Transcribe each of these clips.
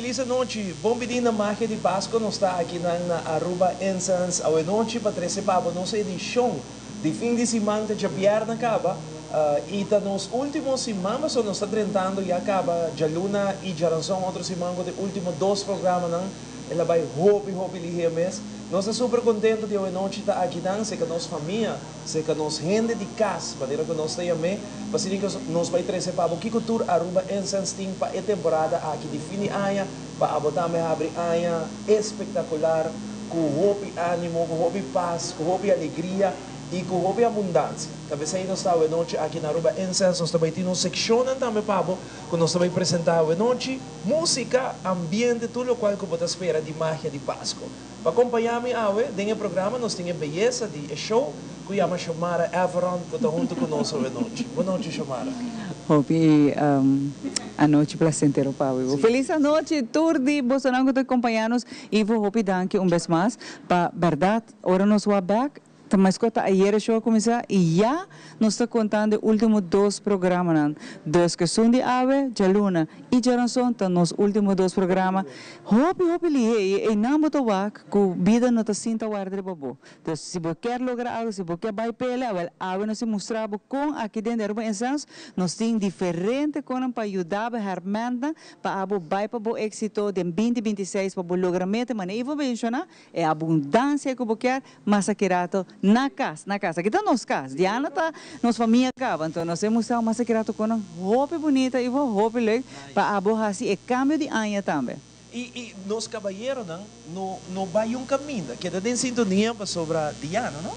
Feliz anochi. Bon bini na Magia di Pasco. Nos ta aki na Aruba Incense. Awe nochi pa trece pa bo nos edicion di fin di siman te djabièrnè caba. Y ta nos ultimo siman, pasobra nos ta drentando ya caba djaluna y djaranson otro siman cu ta e ultimo dos programanan. El a bay hopi hopi lihe mes. Nos ta super contento di awe nochi ta akinan cerca nos famia, cerca nos hende di cas, manera cu nos ta yam'é, pa asina cu nos bay trece pa abo kico tur Aruba Incense tin pa e temporada aki di fin di aña, pa abo tambe habri aña espectacular cu hopi animo, cu hopi paz, cu hopi alegria y cu hopi abundancia. Ta pesey nos ta awe nochi aki na Aruba Incense, nos ta bay tin nos seccionnan tambe pa abo cu nos ta bay presenta awe nochi. Músika, ambiente, tur lokual ku bo ta spera di magia di Pasko. Pa kompañá mi awe den e programa nos tin e beyesa di e show ku yama Shomara Everon ku ta huntu ku nos awe nochi. Bon nochi Shomara. Hopi anochi placentero pa bo. Felis anochi tur di bosonan ku ta kompañá nos. Ivo hopi danki un bes mas pa bèrdat ora nos wak bèk Ta meskos ta ayer e show a kuminsá i ya nos ta kontando e último dos programanan. Dus ku esun di awe, djaluna, i djaranson ta nos último dos programa. Hopi hopi lihé i einan bo ta wak ku bida no ta sinta warda riba bo. Dus si bo kier logra algu, si bo kier bai pele, awel awe nos tin mustra bo kon aki den di Aruba Incense nos tin diferente konan pa yuda bo hèrmèntnan pa abo bai pa bo éksito den binti 26 pa bo logra meta manera Ivo menshoná. E abundancia cu bo kier, mas aki rato na cas, na cas. Aki ta nos cas. Diana ta nos famia caba, anto nos e mustra mas aki rato con nan hopi bunita y hopi leuk pa abo haci e cambio di aña tambe. Y y nos cabayeronan no no bay un caminda, keda den sintonia pasobra Diana no,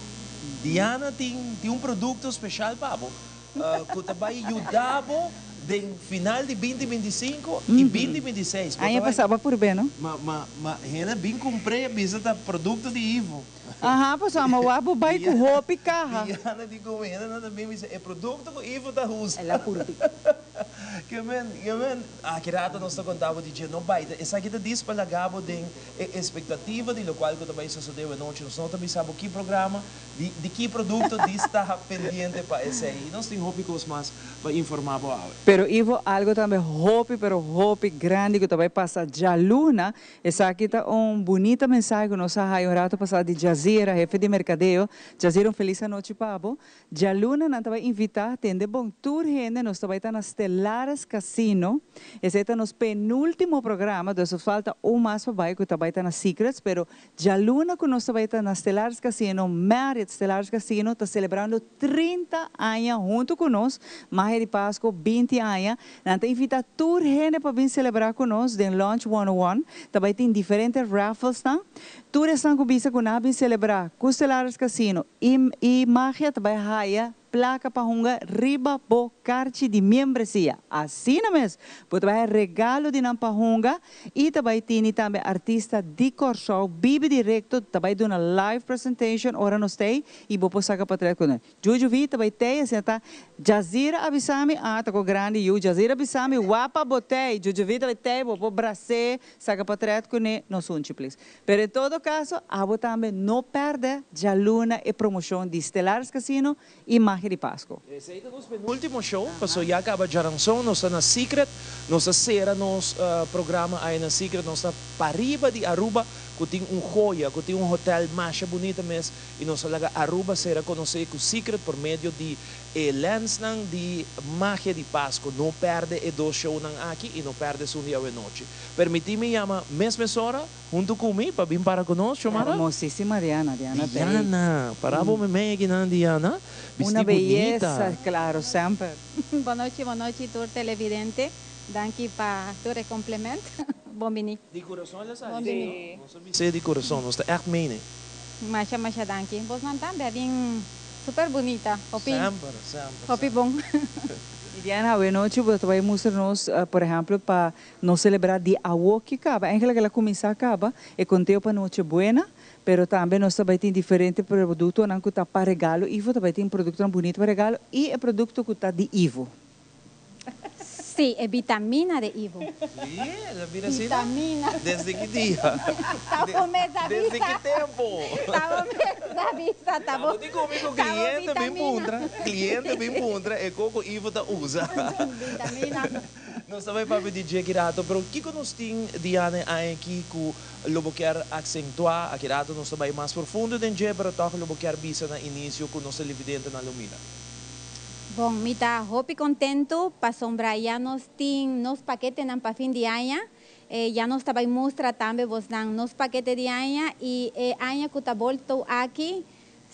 Diana tin tin un producto special pa bo cu ta bay yuda bo den final di binti 25 y 2026. Bo ta Aña bay. Pasa bo a purbe, no? Ma ma ma hende bin cumpr'é bisa ta producto di Ivo. Aha, pasobra mi a wak bo bay cu hopi caha. Diana di cu hendenan ta bin bisa e producto cu Ivo ta usa. El a purbi. Ke men, ke men, aki rato nos ta conta bo di dje no bay ta esaki ta dis pa laga bo den e expectativa di locual cu ta bay sosode awe nochi. Nos no ta bisa bo ki programa, di di ki producto dis ta pendiente pa esey. Y nos tin hopi cos mas pa informa bo awe. Pero Ivo, algo tambe hopi pero hopi grandi cu ta bay pasa djaluna, esaki ta un bunita mensahe cu nos a haya un rato pasa di Jazira, hefe di mercadeo. Jazira, un feliz anochi pa bo. Djaluna nan ta bay invita, tende bon tur hende, nos ta bay ta na Stellares Casino. Esey ta nos penultimo programa, dus nos falta un mas pa bay cu ta bay ta na Secrets, pero djaluna cu nos ta bay ta na Stellares Casino, Marriott Stellares Casino ta celebrando 30 aña hunto cu nos, Magia di Pasco 20 aña. Nan ta invita tur hende pa bin celebra cu nos den Lounge 101. Ta bay tin diferente raffles nan. Tur esnan cu bisa cu nan a bin celebra cu Stellares Casino y Magia ta bay haya placa pa hunga riba bo carchi di miembresia. Asina mes, bo ta bay haya regalo di nan pa hunga y ta bay tini tambe artista di Corsou bibi directo ta bay duna live presentation ora nos t'ey y bo por saca patret cu nan. Juju V ta bay t'ey, asina ta Jazira a bisa mi, ah ta cu grandi yu, Jazira a bisa mi wapa bo t'ey, Juju V ta bay t'ey, bo por bras'é, saca patret cu ne, no sunchi please. Pero en todo caso, abo tambe no perde djaluna e promocion di Stellaris Casino y Magia di Pasco. Esey ta nos penultimo show, paso ya caba djaranson, nos ta na Secret, nos ta cera nos programa aya na Secret, nos ta pariba di Aruba cu tin un joya, cu tin un hotel masha bunita mes y nos ta laga Aruba cera conoce cu Secret por medio di e lensnan di Magia di Pasco. No perde e dos shownan aki y no perde esun di awenochi. Permiti mi yama mes mesora hunto cu mi pa bin para cu nos, Xiomara. Hermosísima Diana, Diana ta ey. Diana, para bo memey akinan Diana, Una bisti beyesa, bunita. claro, semper. Bon nochi, bon nochi tur televidente. Danki pa tur e compliment. Bon bini. Di curason el a Bon sali, bini. no? Nos a bis'é di curason, nos ta echt mene. Masha, masha danki. Bosnan tambe a bin super bunita. Hopi, Semper, semper, hopi semper. bon. Y Diana, awe nochi bo ta bay mustra nos, por ehempel, pa nos celebra di awoki caba. Eigenlijk el a cuminsa caba e conteo pa Noche Buena, pero tambe nos ta bay tin diferente productonan cu ta pa regalo Ivo, ta bay tin productonan bunita pa regalo y e producto cu ta di Ivo. Sí, e vitamina de Ivo. Sí, el a bira asina? Vitamina. Desde ki dia? Tabo mes a Desde bisa. ki tempo? Tabo mes a bisa, tabo, Tabo di komi ku tabo cliente bin vitamina. puntra, cliente bin puntra e koko Ivo ta usa. Vitamina. Nos ta bai papia di dje aki rato, pero kiko nos tin Diana e aña aki ku lo bo kier aksentuá? Aki rato nos ta bai mas profundo den dje, pero tòg lo bo kier bisa na inisio ku nos televidentenan lo mira. Bon, mi ta hopi kontentu pasobra ya nos tin nos paketenan pa fin di aña. Ya nos ta bai mustra tambe bosnan nos pakete di aña i e aña ku ta bolto aki,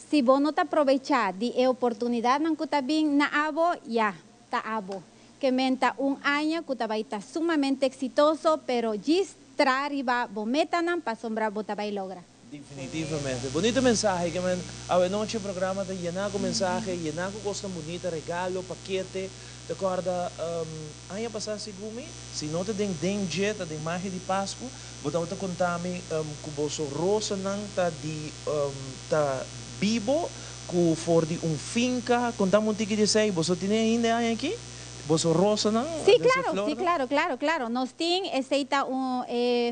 si bo no ta probechá di e oportunidatnan ku ta bin na abo, ya, ta abo. Ke men ta un aña ku ta bai ta sumamente eksitoso, pero djis tra riba bo metanan pasobra bo ta bai logra. Definitivamente. Bunita mensahe ke men awe nochi programa ta yená ku mensahe, yená ku kosnan bunita, regalo, pakete. Ta kòrda aña pasá segun mi, si no ta den den dje, ta den magia di Pasku, bo tabata konta mi ku boso rosanan ta di ta bibo ku for di un finka. Konta mi un tiki di esei. Boso tene ainda e aña aki? Boso rosanan? Sí, klaro, sí, klaro, klaro, klaro. Nos tin, esei ta un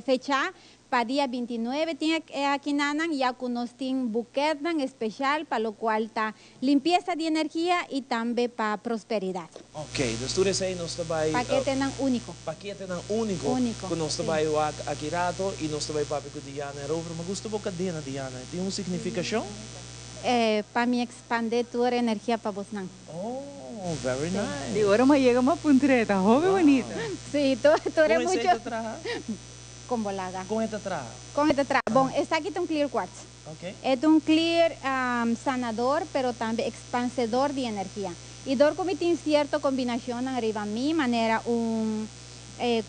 fecha Pa dia 29 tin e akinanan ya ku nos tin buketnan espeshal pa lokual ta limpiesa di energia i tambe pa prosperidat. Ok, dus tur esei nos ta bai. Paketenan úniko. Paketenan úniko ku nos ta bai wak aki rato i nos ta bai papia ku Diana erover. Mi gusta bo kadena, Diana. E tin un signifikashon? Pa mi ekspandé tur energia pa bosnan. Oh, very nice. Di ora mi a yega mi a puntra e ta hopi bunita. Sí, tur e Kon mucho. esei ta traha? Kon bo laga. Kon e ta traha? Kon e ta traha? Bon, esaki ta un clear quartz. Ok. E ta un clear sanador, pero tambe expansedor di energia. I dor ku mi tin sierto kombinashonnan riba mi, manera un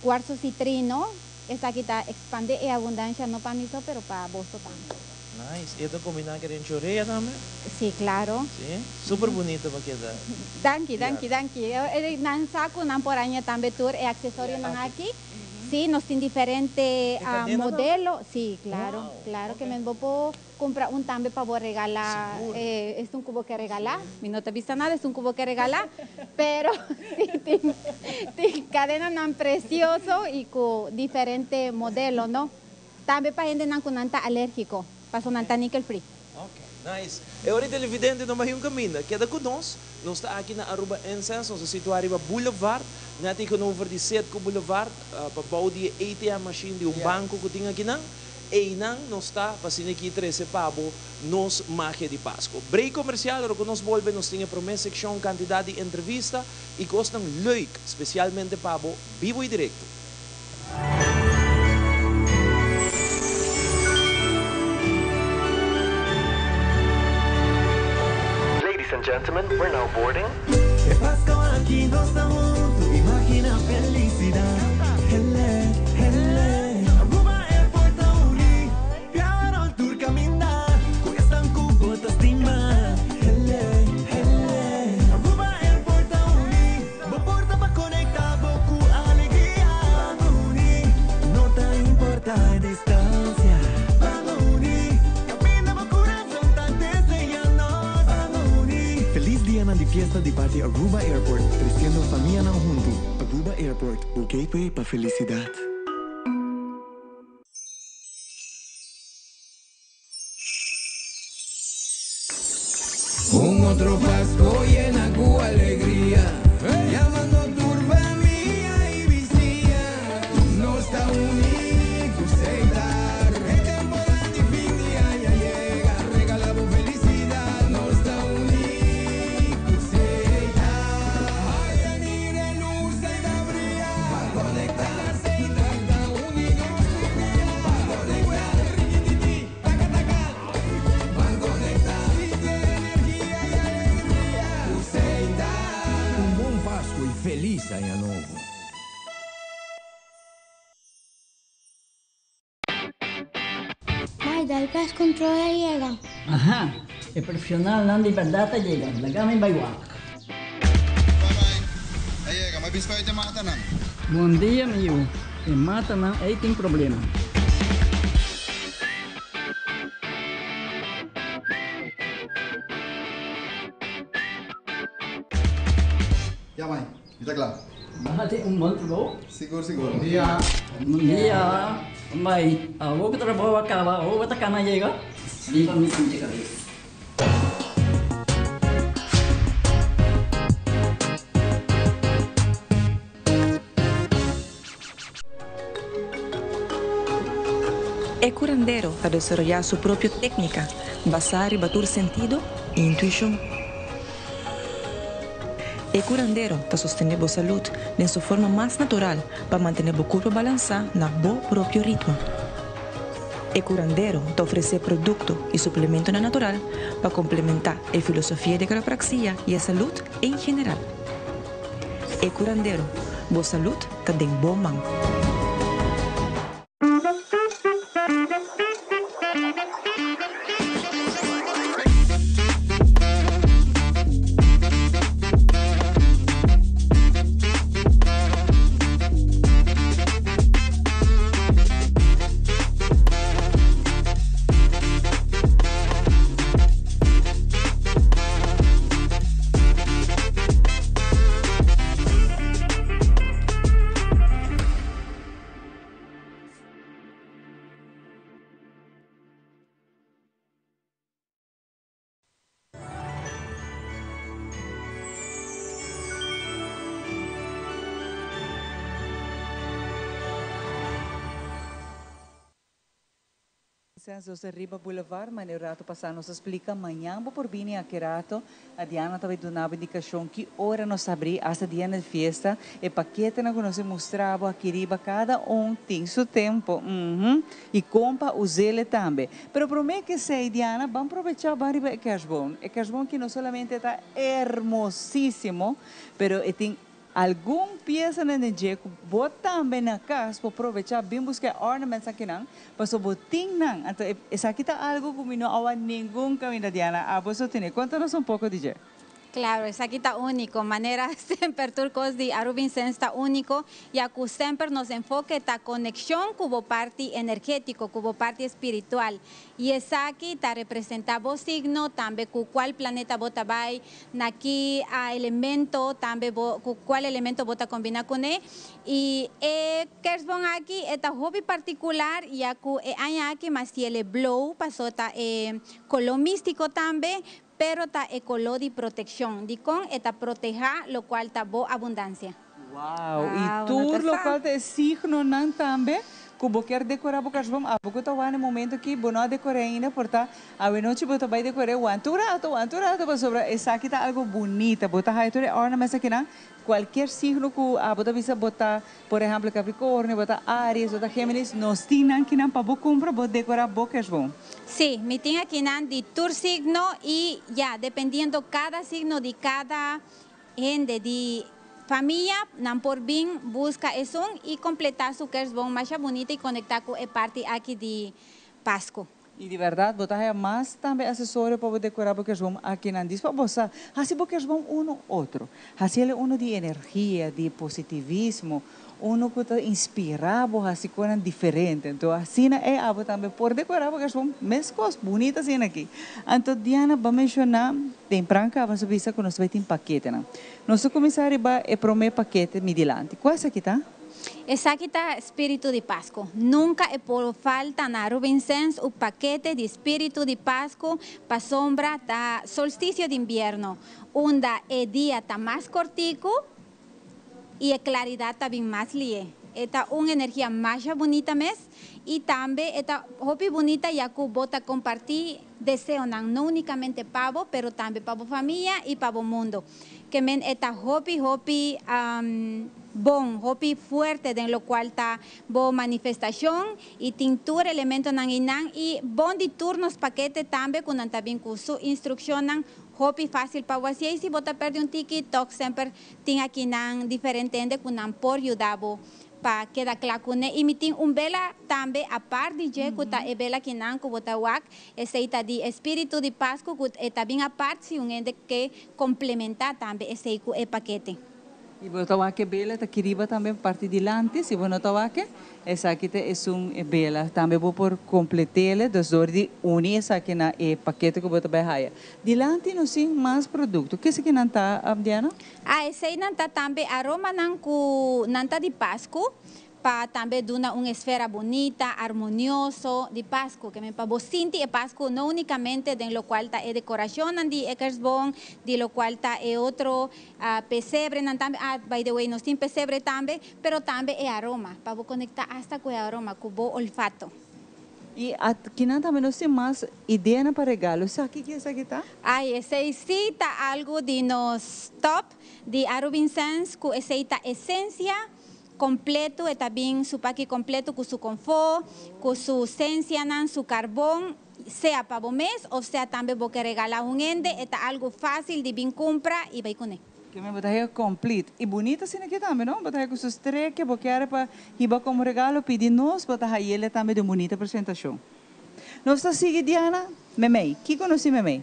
cuarzo citrino, esaki ta expande e abundansha no pa mi so, pero pa boso tambe. Nice. I e ta kombiná ku den chorea tambe? Sí, klaro. Sí? Super bunito pa keda. Danki, danki, danki. Nan sa ku nan por haña tambe tur e aksesorionan aki. Sí, nos tin diferente modelo. Sí, claro, claro ke men bo por cumpra un tambe pa bo regala, esun cu bo ke regala. Mi no ta bisa nada, esun cu bo ke regala, pero sí tin, tin cadenanan precioso y cu diferente modelo, no? Tambe pa hendenan cu nan ta alergico, paso nan ta nickel free. Ok, nice. E ora televidente no bay un caminda. Keda cu nos. Nos ta aki na Aruba Incense. Nos ta situa riba Boulevard, net tegenover di Citgo Boulevard, pa bou di e ATM machine di un banco cu tin akinan. Eynan nos ta pa asina aki trece pa bo nos magia di Pasco. Break comercial, ora cu nos bolbe nos tin e prome seccion, cantidad di entrevista y cosnan leuk, specialmente pa bo, bibo y directo. Ladies and gentlemen, we're now boarding. E Pasco aki nos ta huntu, imagina felicidad. Hele, hele. Aruba Airport ta uni, piano tur caminda, cu esnan cu bo ta stima. Hele, hele. Aruba Airport ta uni. Bo porta pa conecta bo cu alegria. Ban uni, no ta importa e distancia. Ban uni, caminda bo curazon ta desea nos. Ban uni. Feliz dianan di fiesta di parti Aruba Airport, treciendo famianan hunto. Aruba Airport, bo gateway pa felicidad. Un otro Pasco yena cu alegria, Yamando tur famia y bisiña. Nos ta uni cu Setar. E temporada di fin di aña yega, regala bo felicidad. Nos ta uni cu Setar. Haya mira e luz ey ta bria. Ban conecta, Setar ta uni nos tur dia. Ban conecta, rikititi. Taka taka, ban conecta. Sinti e energia y alegria cu Setar. Un bon Pascu y feliz aña nobo. Mai, dal pest control a yega. Aha, e profesionalnan di berdad a yega, laga mi bai wak. Bye bye, a yega, mi a biscoit e matanan. Bon dia mi yu, e matanan ei tin problema. Ya mai, mi ta kla. Baha tin un bon trabou. Sigur sigur. Bon dia. Bon dia. Mai, awor ku trabou a kaba, awor bo ta kana yega? Riba mi sinti kabes. E curandero ta desaroyá su propio téknika basá riba tur sentido i intuishon. E curandero ta sostené bo salud den su forma mas natural pa mantené bo kurpa balansá na bo propio ritmo. E curandero ta ofresé produkto i suplementonan natural pa komplementá e filosofia di quiropraxia i e salud en general. E curandero, bo salud ta den bo man. Census riba Boulevard, manera un rato pasa nos a splica, mañan bo por bini aki rato, a Diana ta bay duna bo indicacion ki ora nos ta abri, hasta dia na fiesta, e paketenan cu nos a mustra bo aki riba, cada un tin su tempo, uhum, y con pa usele tambe. Pero prome cu esey, Diana, ban probecha, ban riba e kerstboom. E kerstboom aki no solamente ta hermosisimo, pero e tin Algun piesanan den dje ku bo tambe na kas por probechá bin buska e ornaments akinan, pasobra bo tin nan. Anto esaki ta algu ku mi no a wak ningun kaminda, Diana. Abo so tene. Konta nos un poko di dje. Claro, esaki ta úniko. Manera semper tur kos di Aruba Incense ta úniko, ya ku semper nos enfoke ta konekshon ku bo parti energétiko, ku bo parti espiritual. Y esaki ta representa bo signo, tambe cu cual planeta bo ta bay, na ki elemento tambe bo, cu cual elemento bo ta combina cune. Y e kerstboom aki e ta hopi particular ya cu e aña aki mas ciele blou paso ta e color mistico tambe, pero ta e color di proteccion. Dicon e ta proteha locual ta bo abundancia. Wow, y tur locual ta e signonan tambe cu bo kier decora bo kerstboom, abo cu ta wak na e momento aki bo no a decora ainda por ta awenochi bo ta bay decora wanta un rato, wanta un rato pasobra esaki ta algo bunita, bo ta haya tur e ornaments akinan, cualkier signo cu abo ta bisa bo ta por ehempel Capricornio, bo ta Aries, bo ta Géminis, nos tin nan kinan pa bo cumpra bo decora bo kerstboom. Si, mi tin akinan di tur signo y ya dependiendo cada signo di cada Hende di famia nan por bin buska esun y completa su kerstboom masha bunita y conecta cu e parti aki di Pasco. Y di berdad bo ta haya mas tambe accesorio pa bo decora bo kerstboom aki nan dis pa bo sa haci bo kerstboom uno otro. Haci el uno di energia, di positivismo, Uno cu ta inspira bo haci conan diferente. Anto asina e abo tambe por decora bo kerstboom mescos bunita asina aki. Anto Diana bo a menciona tempran caba nos a bisa cu nos ta bay tin paketenan. Nos ta cuminsa riba e prome pakete mi dilanti. Cua esaki ta? Esaki ta Spiritu di Pascu. Nunca e por falta na Rubinsens un pakete di Spiritu di Pascu pasobra ta solsticio di invierno unda e dia ta mas cortico y e claridad ta bin mas lie. E ta un energia masha bunita mes y tambe e ta hopi bunita ya cu bo ta comparti deseonan no unicamente pa bo pero tambe pa bo famia y pa bo mundo. Ke men e ta hopi hopi bon, hopi fuerte den locual ta bo manifestacion y tin tur elementonan eynan y bon di tur nos pakete tambe cu nan ta bin cu su instruccionnan Hopi fácil pa bo hasié y si bo ta perde un tiki tòg semper tin aki nan diferente hende ku nan por yuda bo pa keda kla kuné. Y mi tin un bela tambe apart di dje ku ta e bela kinan ku bo ta wak, esei ta di espíritu di Pasku ku e ta bin apart si un hende ke komplementá tambe esei ku e pakete. Y bo ta wak e bela ta kiriba tambe parti dilanti, si bo no ta wak e, esaki ta esun e bela. Tambe bo por completele, dus door di uni esaki na e pakete cu bo ta bay haya. Dilanti nos tin mas producto. Kese ki nan ta, Diana? Ah, eseynan ta tambe aromanan cu nan ta di Pascu. Pa tambe duna un esfera bunita, armonioso di Pascu. Ke men pa bo sinti e Pascu no unicamente den locual ta e decoracionnan di e kerstboom, di locual ta e otro pesebrenan tambe, ah by the way nos tin pesebre tambe, pero tambe e aroma, pa bo conecta hasta cu e aroma, cu bo olfato. Y akinan tambe nos tin mas ideanan pa regalo. Sa kico esaki ta? Ay, esey si ta algo di nos top di Aruba Incense, cu esey ta esencia completo, e ta bin su paki completo cu su confo, cu su sensianan, su carbon, sea pa bo mes of sea tambe bo ke regala un hende, e ta algo facil di bin cumpra y bay cune. Ke men bo ta haya complete. Y bunita asina aki tambe, no? Bo ta haya cu su streke, bo kier pa hiba como regalo, pidi nos, bo ta hayele tambe den bunita presentacion. Nos ta sigui Diana, Memey. Kico nos tin Memey?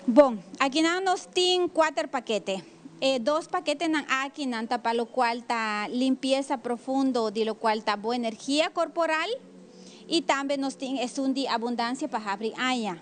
Bon, akinan nos tin cuater pakete. E dos paketenan aki nan ta pa locual ta limpieza profundo di locual ta bo energia corporal y tambe nos tin esun di abundancia pa habri aña.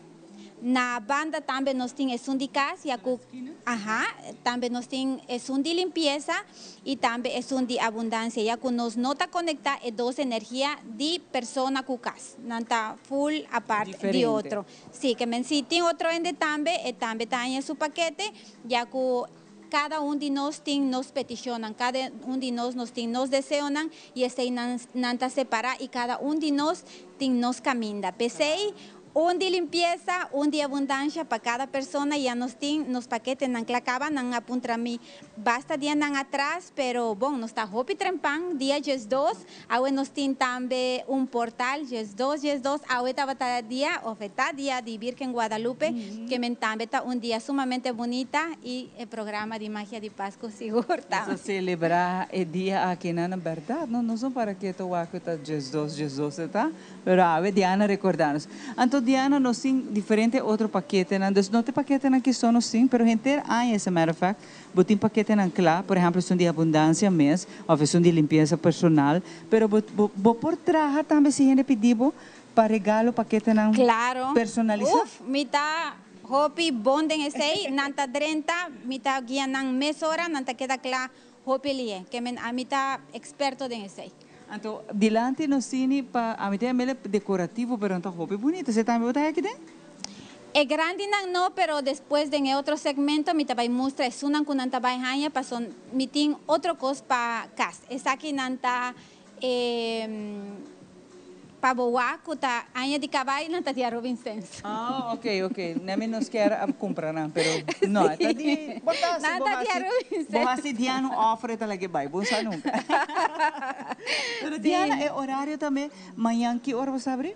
Na banda tambe nos tin esun di cas ya cu aha, tambe nos tin esun di limpieza y tambe esun di abundancia ya cu nos no ta conecta e dos energia di persona cu cas. Nan ta full apart di otro. Si, ke men si tin otro hende tambe, e tambe ta haña su pakete ya cu cada un di nos tin nos peticionnan, cada un di nos nos tin nos deseonan y esey nan nan ta separa y cada un di nos tin nos caminda. P'esey Un di limpiesa, un di abundansha pa kada persona ya nos tin nos paketenan kla kaba, nan a puntra mi basta dianan atras, pero bon nos ta hopi trempan, dia 12, awe nos tin tambe un portal 12 12, awe tabata dia of e ta dia di Birgen Guadalupe, ke men tambe ta un dia sumamente bunita y e programa di Magia di Pascu sigur ta. Nos a celebra e dia aki nan, na berdad no nos no para keto wak ku ta 12 12 e ta. Pero awe Diana recorda nos. Anto Diana nos tin diferente otro paketenan, dus no te paketenan ki so nos tin, pero henter aña as a matter of fact bo tin paketenan cla, por ehempel esun di abundancia mes of esun di limpieza personal, pero bo bo bo por traha tambe si hende pidi bo pa regalo paketenan Claro. personalisa? Uf, mi ta hopi bon den esey, nan ta drenta, mi ta guia nan mesora, nan ta keda cla Hopi lie, ke men ami ta experto den esey. Anto dilanti nos tini pa ami ta yam'el decorativo pero no ta hopi bunita, esey tambe bo ta haki den? E grandinan no, pero despues den e otro segmento mi ta bay mustra esunnan cu nan ta bay haña paso mi tin otro cos pa cas. Esaki nan ta E pa bo wak ku ta aña di kabai nan ta di Aruba Incense. Ah, ok, ok. Nemi nos kier a kumpra nan, pero no, e ta di, bo ta hasi, Nan bo ta di hasi, Aruba Incense. bo hasi Diana un offer e ta lag'e bai, bo sa nunka. Pero Diana, e orario tambe, mañan ki ora bo sa abri?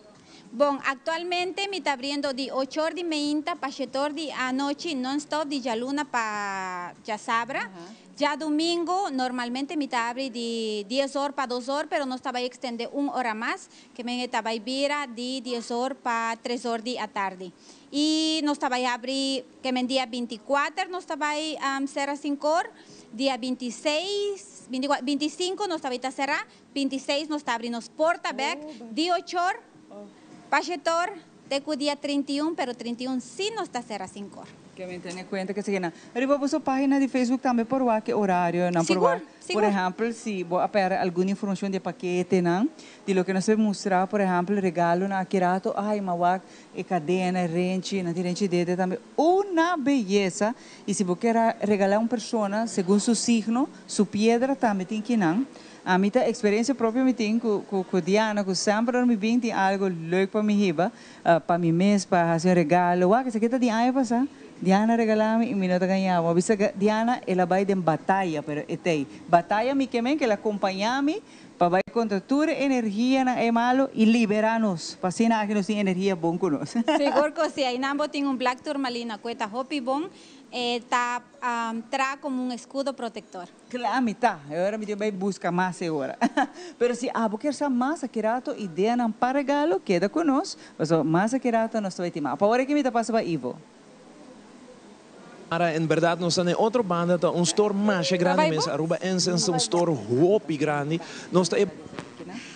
Bon, aktualmente mi ta abriendo di ocho or di meinta pa shete or di anochi non stop di djaluna pa djasabra. Djadumingu normalmente mi ta abri di 10 or pa 2 or, pero nos ta bai extende un ora mas, ke men e ta bai bira di 10 or pa 3 or di atardi. I nos ta bai abri ke men dia 24 nos ta bai sera 5 or, dia 26, 24, 25 nos ta bai ta sera, 26 nos ta abri nos porta bek, di 8 or pa 7 or, te ku dia 31, pero 31 si nos ta sera 5 or. Ke men tene kuenta ku esaki nan. Riba boso página di Facebook tambe por wak e orario nan por Sigur, wak. Por sigur. ehèmpel, si bo a pèrdè algun informashon di pakete nan, di loke nos a mustra, por ehèmpel, regalo nan aki rato, ay, ma wak e kadena, e renchi, nan tin renchi dede tambe. Una beyesa! I si bo kier a regalá un persona segun su signo, su piedra tambe tin kinan. Ami ta eksperensia propio mi tin ku ku ku Diana, ku semper ora mi bin tin algu leuk pa mi hiba, pa mi mes, pa hasi un regalo. Wak, esaki ta di aña pasá. Diana a regalá mi i mi no ta gañá bo. A bisa Diana el a bai den bataya, pero e t'ei. Bataya mi ke men ku el a kompañá mi pa bai kontra tur e energianan ei malu i liberá nos, pa asina aki nos tin energia bon ku nos. Sigur ku si. Einan bo tin un black turmalina ku e ta hopi bon. E ta tra komo un eskudo protektor. Kla mi ta. E ora mi tin bai buska mas e ora. Pero si abo kier sa mas aki rato ideanan pa regalo, keda ku nos, pasobra mas aki rato nos ta bai tin mas. Pa ora ki mi ta pasa pa Ivo. Mara, en berdad nos ta na e otro banda, ta un store masha grandi mes, Aruba Incense ta un store hopi grandi. Nos ta e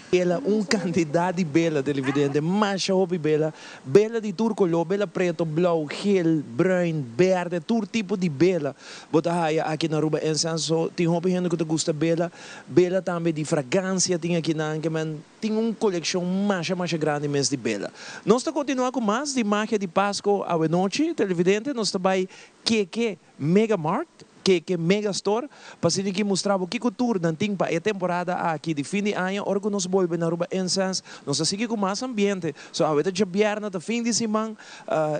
bela, un cantidad di bela, televidente, masha hopi bela, bela di tur color, bela preto, blauw, geel, bruin, berde, tur tipo di bela bo ta haya aki na Aruba Incense. So, tin hopi hende cu ta gusta bela, bela tambe di fragancia tin aki nan, ke men tin un coleccion masha masha grandi mes di bela. Nos ta continua cu mas di Magia di Pasco awe nochi, televidente, nos ta bay Keke Mega Mart. Keke Mega Store pa asina ki mustra bo kiko tur nan tin pa e temporada aki di fin di aña. Ora ku nos bolbe na Aruba Incense nos ta sigui ku mas ambiente. So awe ta djabièrnè, ta fin di siman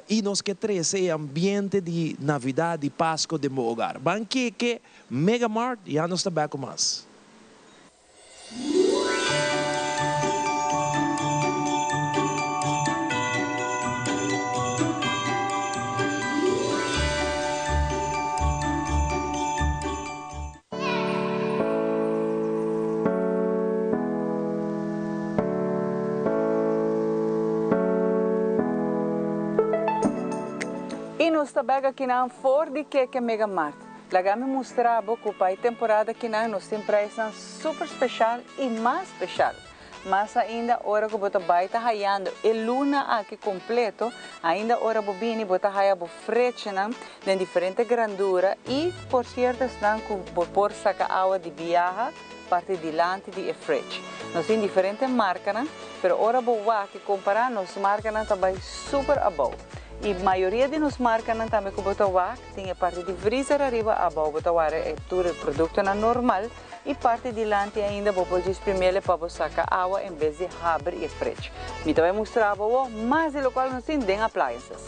i nos ke trese e ambiente di Navidat, di Pasko den bo hogar. Ban Keke Mega Mart, ya nos ta bèk ku mas. I nos ta bèk akinan for di Keke Mega Mart. Laga mi mustra bo ku pa e temporada kinan nos tin preisnan super speshal i mas speshal. Mas ainda ora ku bo ta bai ta hayando e luna aki kompleto, ainda ora bo bini bo ta haya bo frechenan den diferente grandura i por sierto esnan ku bo por saka awa di biaha parti dilanti di e frech. Nos tin diferente markanan, pero ora bo wak i kompara nos markanan ta bai super abou. I mayoria di nos markanan tambe ku bo ta wak, Tin e parti di vriezer ariba, abou bo ta wara e tur e produktonan normal i parti dilanti ainda bo por djis primele pa bo saka awa en bes di habri e fridge. Mi ta bai mustra bo awor mas di lokual nos tin den appliances.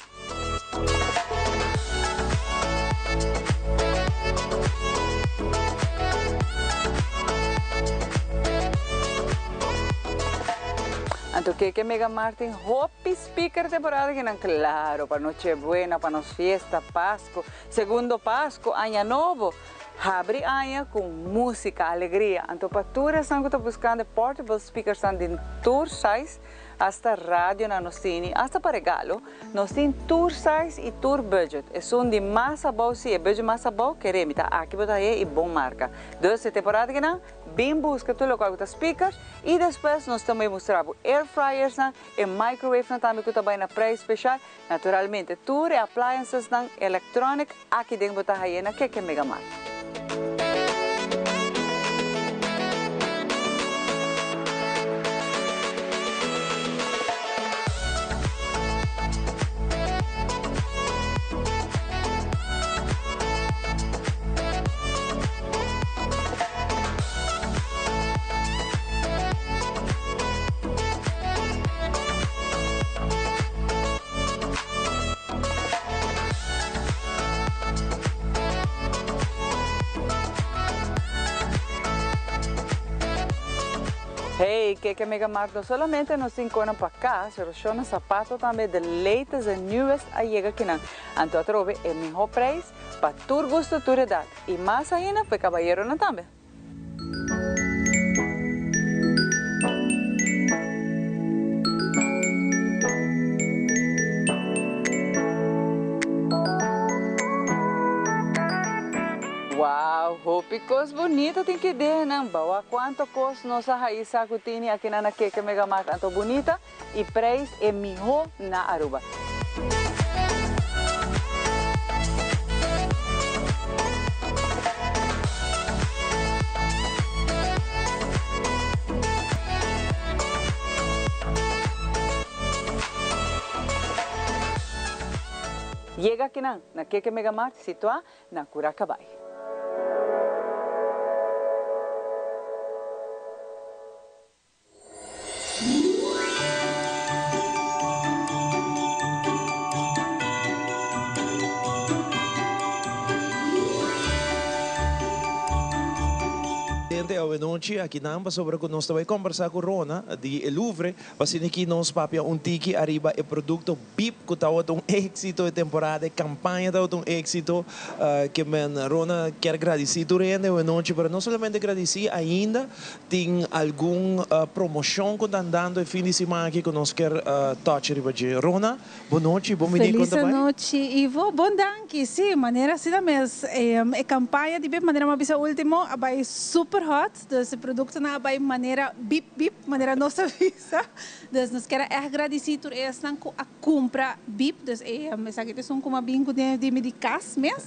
Anto keke Mega Mart tin hopi speaker temporada kinan claro pa Noche Buena, pa nos fiesta, Pasco, Segundo Pasco, Aña Nobo. Habri aña cu musica, alegria. Anto pa tur esnan cu ta buscando e portable speakersnan den tur size, hasta radionan nos tini, hasta pa regalo, nos tin tur size y tur budget. Esun di mas abou si, e budget mas abou, kere mi ta aki bo ta haye y bon marca. Dus e temporada kinan, bin busca tur locual cu ta speakers y despues nos ta bay mustra bo air fryersnan, E microwave-nan tambe ku ta bai na prijs special. Naturalmente tur e appliances-nan electronic aki den bo ta haye na Keke Mega Mart. Hey, Keke Mega Mart no solamente nos tin konan pa kas, pero shona sapato tambe, the latest and newest a yega kinan. Anto atrobe e miho prijs pa tur gusto, tur edad y mas ainda pa e cabayeronan tambe. Wow, hopi kos bunita tin ki den nan. Bawa kuanto kos nos a hayi sa ku tini akinan na Keke Mega Mart anto bunita y prijs e miho na Aruba. Yega akinan na Keke Mega Mart situá na Curacabai. Gente awenochi akinan pasobra ku nos ta bai kombersá ku Rona di e Louvre pa asina ki nos papia un tiki ariba e produkto Bip ku tabata un éksito e temporada, e kampaña tabata un éksito. Ke men Rona kier gradisí tur hende awenochi pero no solamente gradisí ainda Tin algun promocion cu ta andando e fin di siman aki cu nos kier touch riba dje? Rona, bo nochi, bon bini, con Feliz ta bai? anochi, Ivo. Bon danki. Sí, manera asina mes. E campaña di bip, manera mi a bisa ultimo, a bai super hot. Dus e productonan a bay manera bip bip, manera nos a bisa. Dus nos kier a echt gradici tur esnan cu a cumpra bip. Dus e esaki ta esun cu a bin cu di mi di cas mes,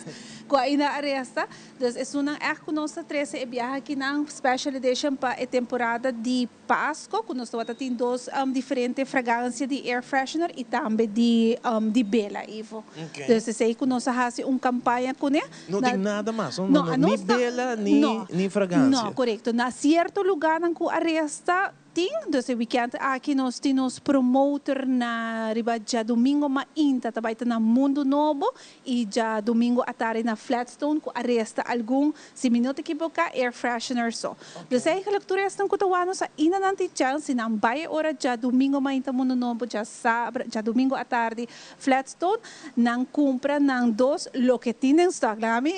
cu ainda a resta. Dus esunnan echt cu nos ta trece e biaha akinan special edition pa e temporada di Pasco, cu nos tabata tin dos diferente fragancia di air freshener y tambe di di bela, Ivo. Dus esey cu nos a haci un campaña cune. No tin nada mas, no, no, ni bela ni ni fragancia. No, corecto. Na cierto lugarnan cu a resta tin, dus e weekend aki nos tin nos promoter na riba djadomingo mainta ta bay ta na Mundo Nobo y djadomingo atardi na Flatstone cu a resta algun, si mi no ta ekiboca, air freshener so. Dus eigenlijk tur esnan cu ta wak nos ainda nan tin chance si nan bay e ora djadomingo mainta Mundo Nobo, djasabra, djadomingo atardi Flatstone, nan cumpra nan dos loke tin den stock. Laga mi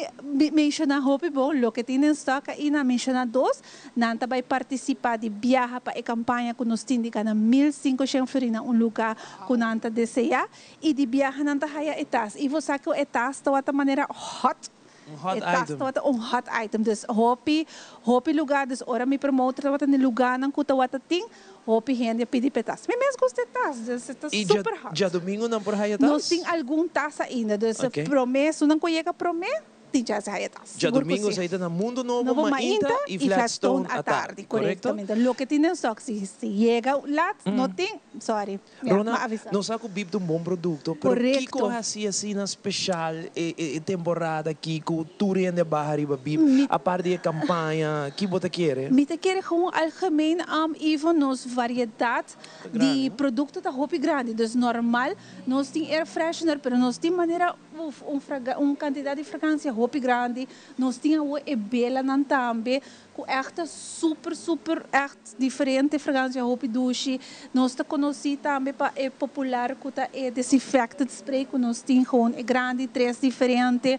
menciona hopi bon, loke tin den stock ainda menciona dos, Nan ta bai partisipá di biaha pa e kampaña ku nos tin di gana 1500 florin na un lugá ku nan ta deseá i di biaha nan ta haya e tas. I bo sa ku e tas tawata manera hot. Un hot E tas item. tawata un hot item. Dus hopi, hopi lugá. Dus ora mi promoter tawata na e lugánan ku tawata tin, hopi hende a pidi pa e tas. Mi mes gusta e tas, dus e ta I super hot. djadumingu nan por haya tas? Nos tin algun tas ainda. Dus Oké. promé, esunnan ku yega promé. Tin chance haya tas. Sigur cu Djadomingo si. sa ta na Mundo Nobo Nobo mainta mainta y y Flatstone Flatstone atardi, atardi, corecto? corectamente. Loke tin den stock, si si yega lat, no tin, sorry. Ya, Rona, m'a avisa. nos sa cu Bib ta un bon producto, pero kico Corecto. haci asina special e e temporada aki cu tur hende a baha riba Bib, Mi apart di e campaña, ki bo ta kere? Mi ta kere gewoon algemeen, Ivo, nos variedad Ta grandi, di no? producto ta hopi grandi. Dus normal nos tin air freshener, pero nos tin manera Uf, un fraga, un cantidad di fragancia hopi grandi. Nos tin awo e belanan tambe, cu echt ta super, super echt diferente fragancia hopi dushi. Nos ta conoci tambe pa e popular cu ta e disinfectant spray cu nos tin gewoon e grandi, tres diferente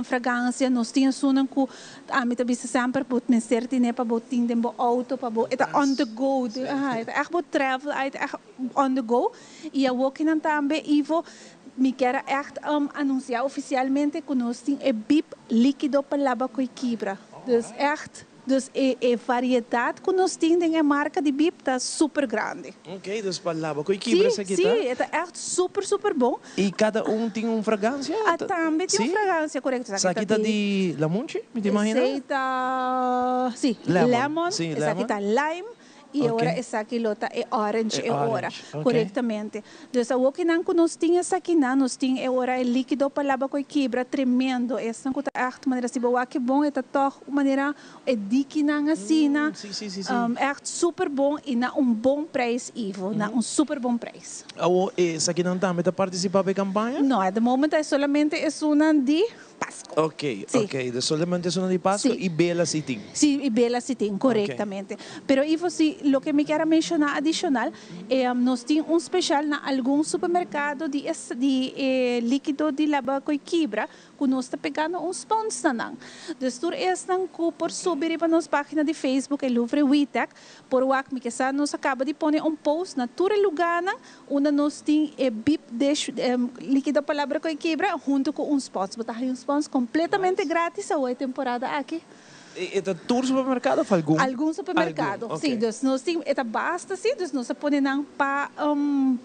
fragancia. Nos tin esunnan cu ami ta bisa semper bo mester tine pa bo tin den bo auto, pa bo, e ta on the go, aha, e ta echt bo travel, e ta echt on the go. Y awo kinan tambe, Ivo, Mi kier a echt anuncia oficialmente cu nos tin e bib liquido pa laba cu e kibra. Dus echt, dus e e variedad cu nos tin den e marca di bib ta super grandi. Ok, dus pa laba cu e kibra Si, esaki si, ta? e ta echt super, super bon. Y cada un tin un fragancia? A tambe tin un Si? fragancia, corecto. Esaki Esaki ta ta di. di lamunchi, mi ta imagina? Esey ta, si, Lemon, lemon, si, esaki lemon. ta lime. I e ora esaki lo ta e orange e ora. Korektamente. Dus awokinan ku nos tin esakinan, nos tin e ora e likido pa laba ku e kibra tremendo. Esnan ku ta ègt manera si bo wak e bon e ta tòg un manera e dikinan asina. Ègt super bon i na un bon prijs Ivo, na un super bon prijs. Awo esakinan tambe ta partisipá pa e kampaña? No, at the moment ta solamente esunnan di. Pasco. Ok, ok. Dus solamente esunnan di Pasco y bela si tin. Si, y bela si tin, corectamente. Pero Ivo, si loke mi kier a menciona adicional, nos tin un special na algun supermercado di e di e liquido di laba cu e kibra, cu nos ta pegando un spons na nan. Dus tur esnan cu por subi riba nos pagina di Facebook, e Louvre Witek, por wak mi kesa nos a caba di pone un post na tur e lugarnan Unda nos tin e bip dish, likido palabra ku e kibra, huntu ku un spons. Bo ta haña un spons kompletamente gratis awo e temporada aki. E ta tur supermerkado of algun? Algun supermerkado, si. Dus nos tin, e ta basta si, dus nos a pone nan pa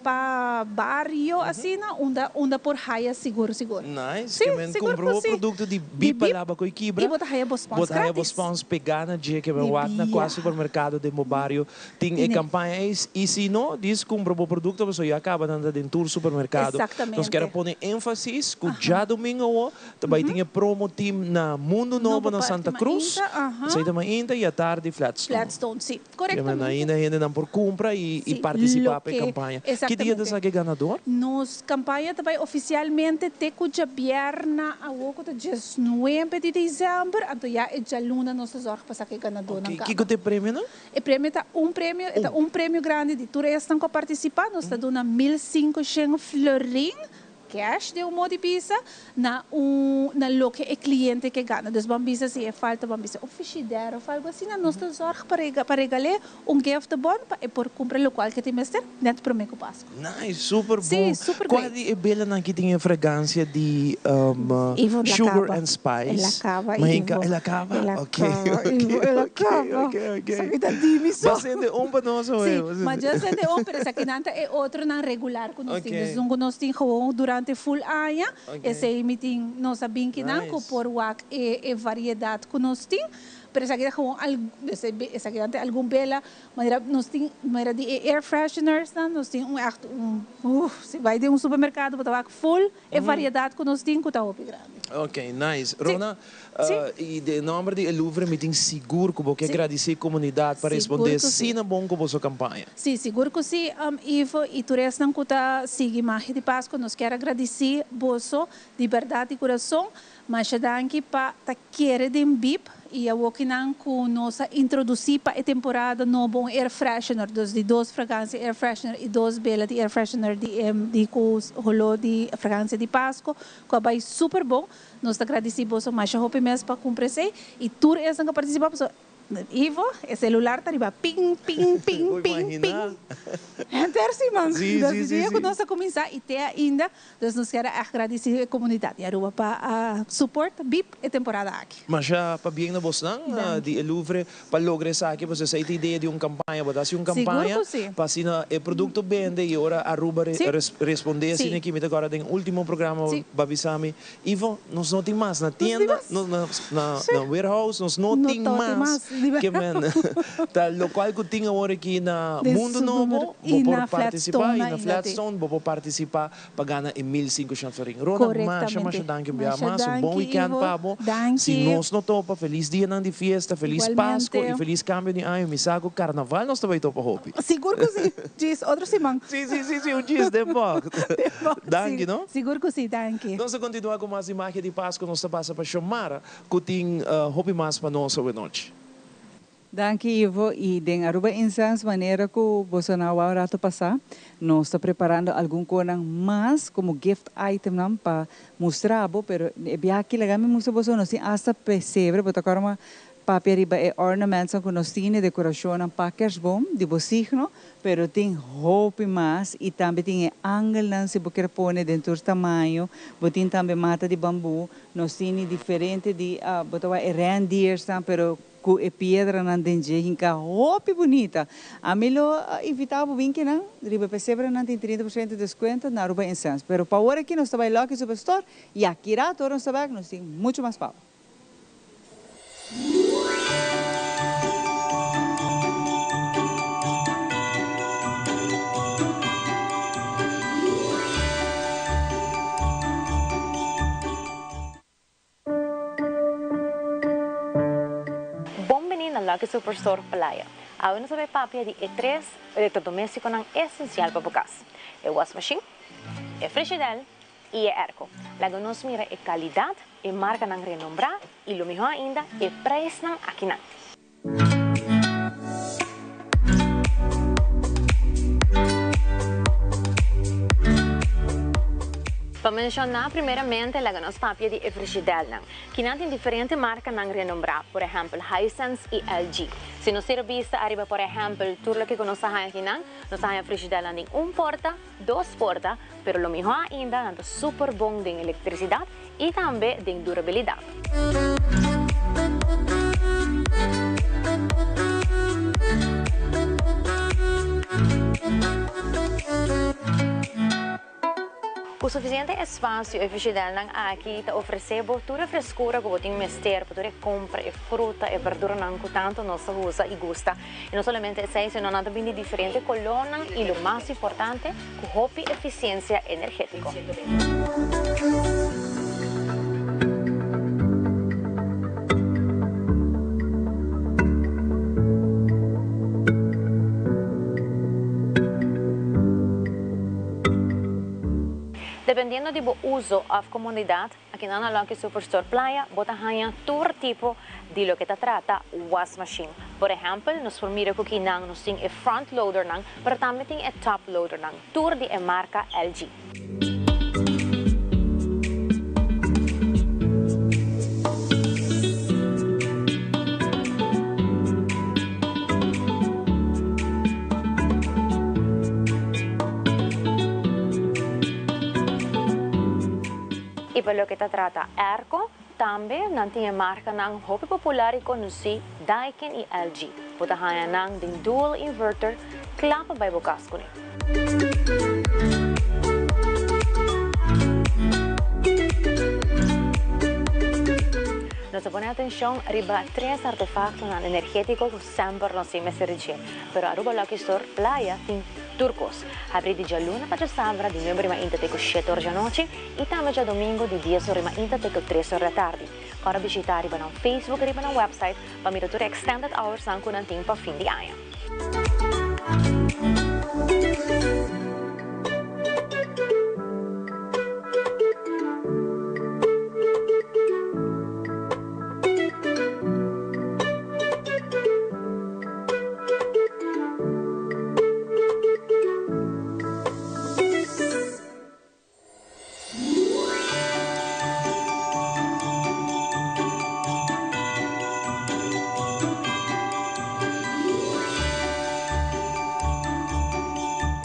pa bario asina, unda unda por haya sigur sigur. Nice, ke men kumpra bo produkto di bip palabra ku e kibra, i bo ta haya bo spons bo ta haya bo gratis. spons pegá na dje ke men wak na kua supermerkado den bo bario. Tin e campaña ei y si no, dis cumpra bo producto pasobra ya caba nan ta den tur supermercado. Nos kier a pone enfasis cu djadomingo awo ta bay tin e promo team na Mundo Nobo na Santa Cruz, esey ta mainta y atardi Flatstone. Kiermen ainda hendenan por cumpra y participa pa e campaña. Ki dia ta sa ke ganador? Nos campaña ta bay oficialmente te cu djabierna awo cu ta diesnuebe di december, anto ya e djaluna nos ta zorg pa sa ke ganadornan caba. Kico ta e premionan? E premio ta un premio, e ta un premio grandi di tur esnan ku a partisipá. Nos ta duna 1500 florin cash den un modo di bisa na un na loke e cliente ke gana. Dus ban bisa si e falta ban bisa un frigidaire of algo asina nos ta zorg pa rega pa regal'é un gift bon pa e por cumpra locual ke tin mester net prome cu Pascu. Nice, super Sí, bon. super Cua great. di e belanan ki tin e fragancia di Ivo el a sugar caba. and spice? El a caba, Mahinka, Ivo. el a caba? El a Ok, caba, ok, Ivo, el a ok, caba. ok, ok. Esaki ta di mi so. Ba sende un pa nos Sí, awe, ba ma sende. dja sende un, pero esakinan ta e otronan regular cu nos tin. Ok. Dus un cu nos tin gewoon durante full aña, Ok. esey mi tin, nos a bin kinan cu Nice. por wak e e variedad cu nos tin. Pero esaki ta gewoon al, esakinan ta algun bela Manera nos tin manera di e air fresheners nan, nos tin un echt un uf, si bai den un supermercado bo ta wak full e variedad cu nos tin cu ta hopi grandi. Ok, nice. Sí. Rona, Sí. y den nomber di e Louvre mi tin sigur cu bo ke Sí. gradici e comunidad pa Sigur responde cu sí. asina bon cu boso campaña. Sí, sigur cu sí, Ivo y tur esnan cu ta sigui Magia di Pasco, nos kier a gradici boso di berdad di curason. Masha danki pa ta kere den bib y awokinan cu nos a introduci pa e temporada nobo un air freshener, dus di dos fragancia air freshener y dos bela di air freshener di e di cu holo di fragancia di Pasco cu a bay super bon. Nos ta gradici boso masha hopi mes pa cumpra esey y tur esnan cu a participa pasobra Ivo, e celular ta riba ping, ping, ping, ping, ping. Henter siman. Sí, Desde sí, sí, dia cu sí. nos a cuminsa y te ainda. Dus nos kier a echt gradici e comunidad di Aruba pa a support bip e temporada aki. Masha pabien na bosnan di e Louvre pa logra esaki, pasobra esei ta idea di un campaña. Bo ta haci un Sigur campaña cu si. pa asina e producto bende y ora Aruba Sí. responde asina Sí. aki. Mi ta acorda den ultimo programa Sí. bo a bisa mi, Ivo, nos no tin mas na Nos tin tienda, mas. no, na, na, Sí. na warehouse, nos no No tin ta tin mas. mas, di Ke berdad. men ta locual cu tin awor aki na Den Mundo Nobo, supermer- bo y por na participa, Flatstone y na ainda tin. Flatstone bo por participa pa gana e 1500 florin. Rona, masha, masha Correctamente. danki un bia Masha mas. Un bon danki, weekend Ivo. pa bo. Si Danki. nos no topa, feliz dianan di fiesta, feliz Pasco y Igualmente. feliz cambio di año. Mi sa cu carnaval nos ta bay topa hopi. Sigur cu si. Djis otro siman. Si, si, si, si, un djis den bocht. Den bocht, Danki, si. no? Sigur cu si, danki. Nos ta continua cu mas di Magia di Pasco. Nos ta pasa pa Xiomara cu tin hopi mas pa nos awenochi. Danki Ivo y den Aruba Incense manera cu boso nan a wou rato pasa nos ta preparando algun conan mas como gift itemnan pa mustra bo pero e biaha aki laga mi mustra boso nos tin hasta pesebre bo ta acorda ma papia riba e ornamentsnan cu nos tin e decoracionnan pa kerstboom di bo signo pero tin hopi mas y tambe tin e angelnan si bo kier pone den tur tamaño bo tin tambe mata di bambu nos tini diferente di bo ta wak e reindeersnan pero Ku e piedranan den dje hinka hopi bunita. Ami lo invita bo bin kinan riba e pesebranan tin 30 por ciento descuento na Aruba Incense. Pero pa ora aki nos ta bai Lucky Superstore y aki rato ora nos ta bek nos tin mucho mas pa bo. Bon bini na Lucky Superstore Playa. Awe nos ta bay papia di e tres electrodomesticonan esencial pa bo cas, e wasmachine, e frigidel y e airco. Laga nos mira e calidad, e marcanan renombra y lo miho ainda, e prijsnan akinan. Pa menshoná primeramente laga nos papia di e frishidelnan. Kinan tin diferente markanan renombrá, por ehèmpel Hisense i LG. Si nos tira bista ariba por ehèmpel tur loke ku nos ta haña kinan, nos ta haña frishidelnan den un porta, dos porta, pero lo mihó ainda nan ta super bon den elektrisidat i tambe den durabilidat. Ku sufisiente espasio e frishidelnan aki ta ofresé bo tur e freskura ku bo tin mester pa tur e kompra, e fruta, e berduranan ku tantu nos ta usa i gusta. I no solamente esei, sino nan ta bini di diferente kolónan i lo mas importante, ku hopi efisiensia energétiko. Dependiendo di bo uso òf komodidat, akinan na Lucky Superstore Playa bo ta haña tur tipo di loke ta trata wasmachine. Por ehèmpel, nos por mira ku kinan nos tin e front loadernan, pero tambe tin e top loadernan, tur di e marka LG. pa loke ta trata airco, tambe nan tin e marcanan hopi popular y conoci Daikin y LG. Bo ta haya nan den dual inverter cla pa bay bo cas cune. Nos a pone atencion riba tres artefactonan energetico cu semper nos tin mester di dje, pero Aruba Lucky Store Playa tin tur cos. Habri di djaluna pa djasabra di nuebe ora mainta te cu shete ora djanochi y tambe djadomingo di dies ora mainta te cu tres ora di atardi. Ora bishita riba nan Facebook y riba nan website pa mira tur e extended hoursnan cu nan tin pa fin di aña.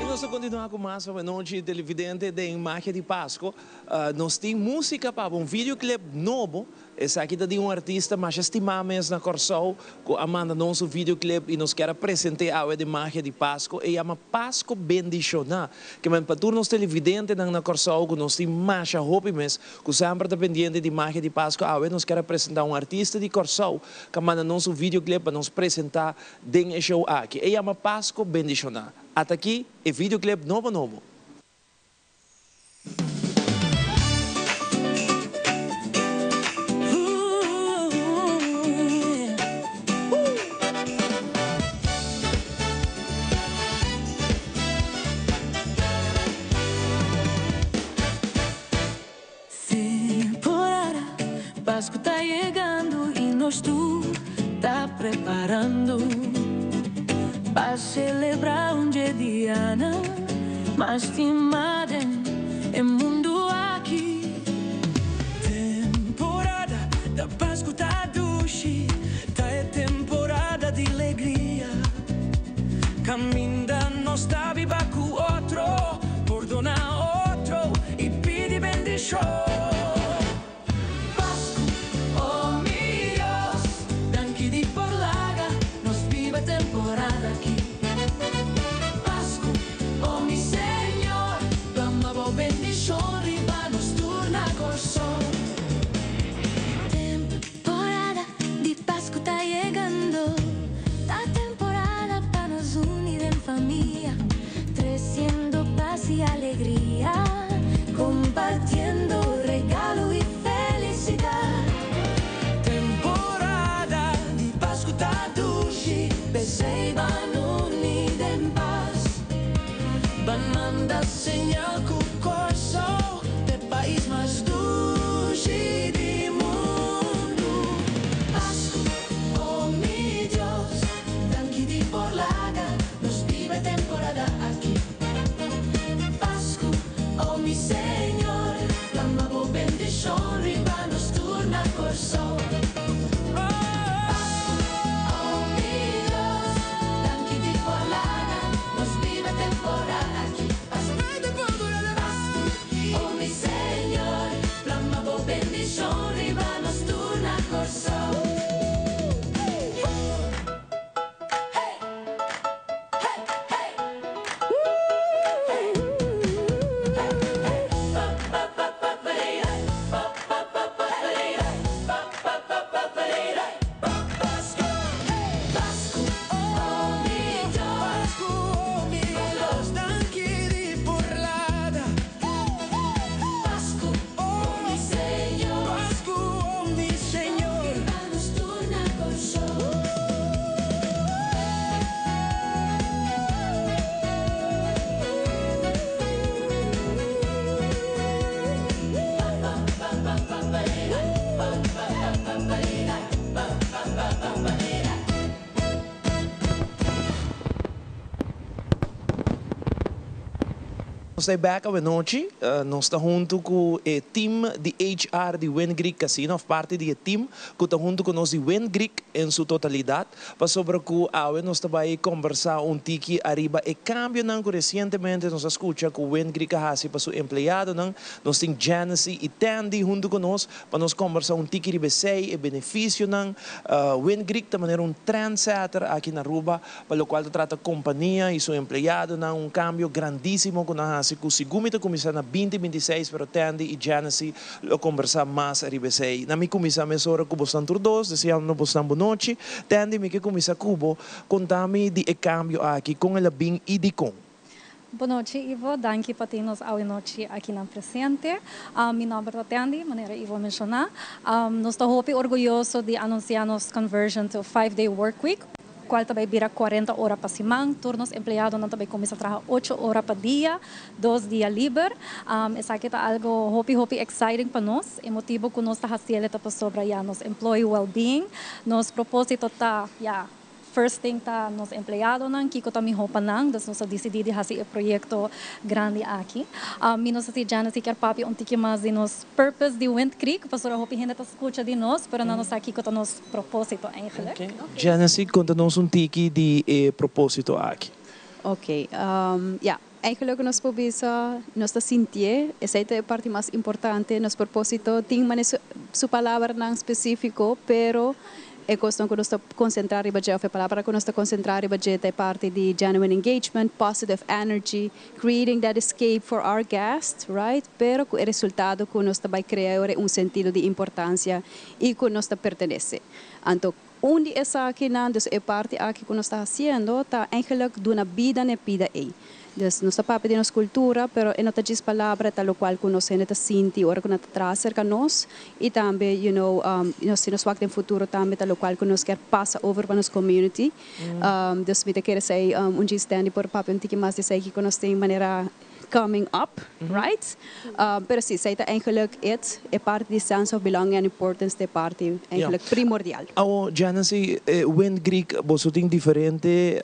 Y nos ta continua cu mas anochi televidente den Magia di Pasco. Nos tin musica pa bo, un videoclip nobo. Esaki ta di un artista masha stimá mes na Kòrsou ku a manda nos un videoclip i nos kier a present'é awe den Magia di Pasko. E yama Pasko Bendishoná. Ke men pa tur nos televidentenan na Kòrsou ku nos tin masha hopi mes ku semper ta pendiente di Magia di Pasko, awe nos kier a presentá un artista di Kòrsou ku a manda nos un videoclip pa nos presentá den e show aki. E yama Pasko Bendishoná. Ata aki e videoclip nobo nobo. Temporada, Pasco ta yegando y nos tur ta preparando pa celebra un dje dianan mas stima den e mundo aki. Temporada da Pasco ta dushi, ta e temporada di alegria. Caminda nos ta biba cu otro, pordona otro y pidi bendicion. Pasco, oh mi Dios, danki di por laga nos biba temporada aki. Pasco, oh mi Señor, plama bo bendicion riba nos tur na Corsou. Temporada di Pasco ta yegando, ta temporada pa nos uni den famia, treciendo paz y alegria, compartiendo regalo y felicidad. Temporada di Pasco ta dushi, p'esey ban uni den paz. Ban manda señal cu Corsou, e pais mas dushi di mundo. Pasco, oh mi Dios, danki di por laga nos biba temporada aki. Pasco, oh mi Señor, plama bo bendicion riba nos tur na Corsou. Pasco, oh mi Dios, danki di por laga nos biba temporada aki. Pasco, oh mi Señor, plama bo bendicion riba nos tur na Corsou. Hey! Hey! Hey! Hey! Hey! Hey! Pa pa pa pa pa hey. Pa pa pa pa pa hey. Pa pa pa pa pa. Nos ta bek awenochi, nos ta huntu ku e team di HR di Wind Greek Casino, of parti di e team ku ta huntu ku nos di Wind Greek en su totalidat, pasobra ku awe nos ta bai kombersá un tiki ariba e kambionan ku resientemente nos a skucha ku Wind Greek a hasi pa su empleadonan. Nos tin Genesee i Tandy huntu ku nos pa nos kombersá un tiki riba esei, e benefisionan. Wind Greek ta manera un trendsetter aki na Aruba Pa lokual ta trata kompania i su empleadonan, un kambio grandísimo ku nan hasi ku sigun mi ta kuminsá na binti 26, pero Tandy i Genesee lo kombersá mas riba esei. Na mi kuminsá mesora ku bosnan tur dos, deseando bosnan bonochi. Tandy, mi ke kuminsá ku bo. Konta mi di e kambio aki, kon el a bin i dikon? Bonochi Ivo, danki pa tin nos awe nochi akinan presente. Mi nomber ta Tandy, manera Ivo a menshoná. Nos ta hopi orguyoso di anunsiá nos conversion to five day work week, cual ta bay bira 40 ora pa siman. Tur nos empleadonan ta bay cuminsa traha ocho ora pa dia, dos dia liber. Esaki ta algo hopi hopi exciting pa nos. E motibo cu nos ta haciele ta pasobra ya nos employee well-being. Nos proposito ta ya First thing ta nos empleadonan, kiko ta miho pa nan, dus nos a disidí di hasi e proyekto grandi aki. Mi no sa si Genesee kier papia un tiki mas di nos purpose di Wind Creek, pasobra hopi hende ta skucha di nos, pero nan no sa kiko ta nos propósito eigenlijk. Genesee, konta nos un tiki di e propósito aki. Ok, ya, eigenlijk nos por bisa nos ta sintié, esei ta e parti mas importante, nos propósito tin mane su palabranan spesífiko, pero E kosnan ku nos ta konsentrá riba dje òf e palabra ku nos ta konsentrá riba dje ta e parti di genuine engagement, positive energy, creating that escape for our guests, right? Pero ku e resultado ku nos ta bai krea ora un sentido di importansia i ku nos ta pertenesé. Anto un di esakinan, dus e parti aki ku nos ta hasiendo ta eigenlijk duna bida na e pida ei. Dus nos ta papia di nos kultura, pero e no ta djis palabra, e ta lokual ku nos hende ta sinti ora ku nan ta traha serka nos i tambe you know nos si nos wak den futuro tambe ta lokual ku nos kier pasa over pa nos community. Dus mi ta kere esei un djis Stanley por papia un tiki mas di esei kiko nos tin manera coming up, right? Pero si, esei ta eigenlijk it, e parti di sense of belonging and importance ta e parti eigenlijk primordial. Awo, Genesee, Wind Greek, boso tin diferente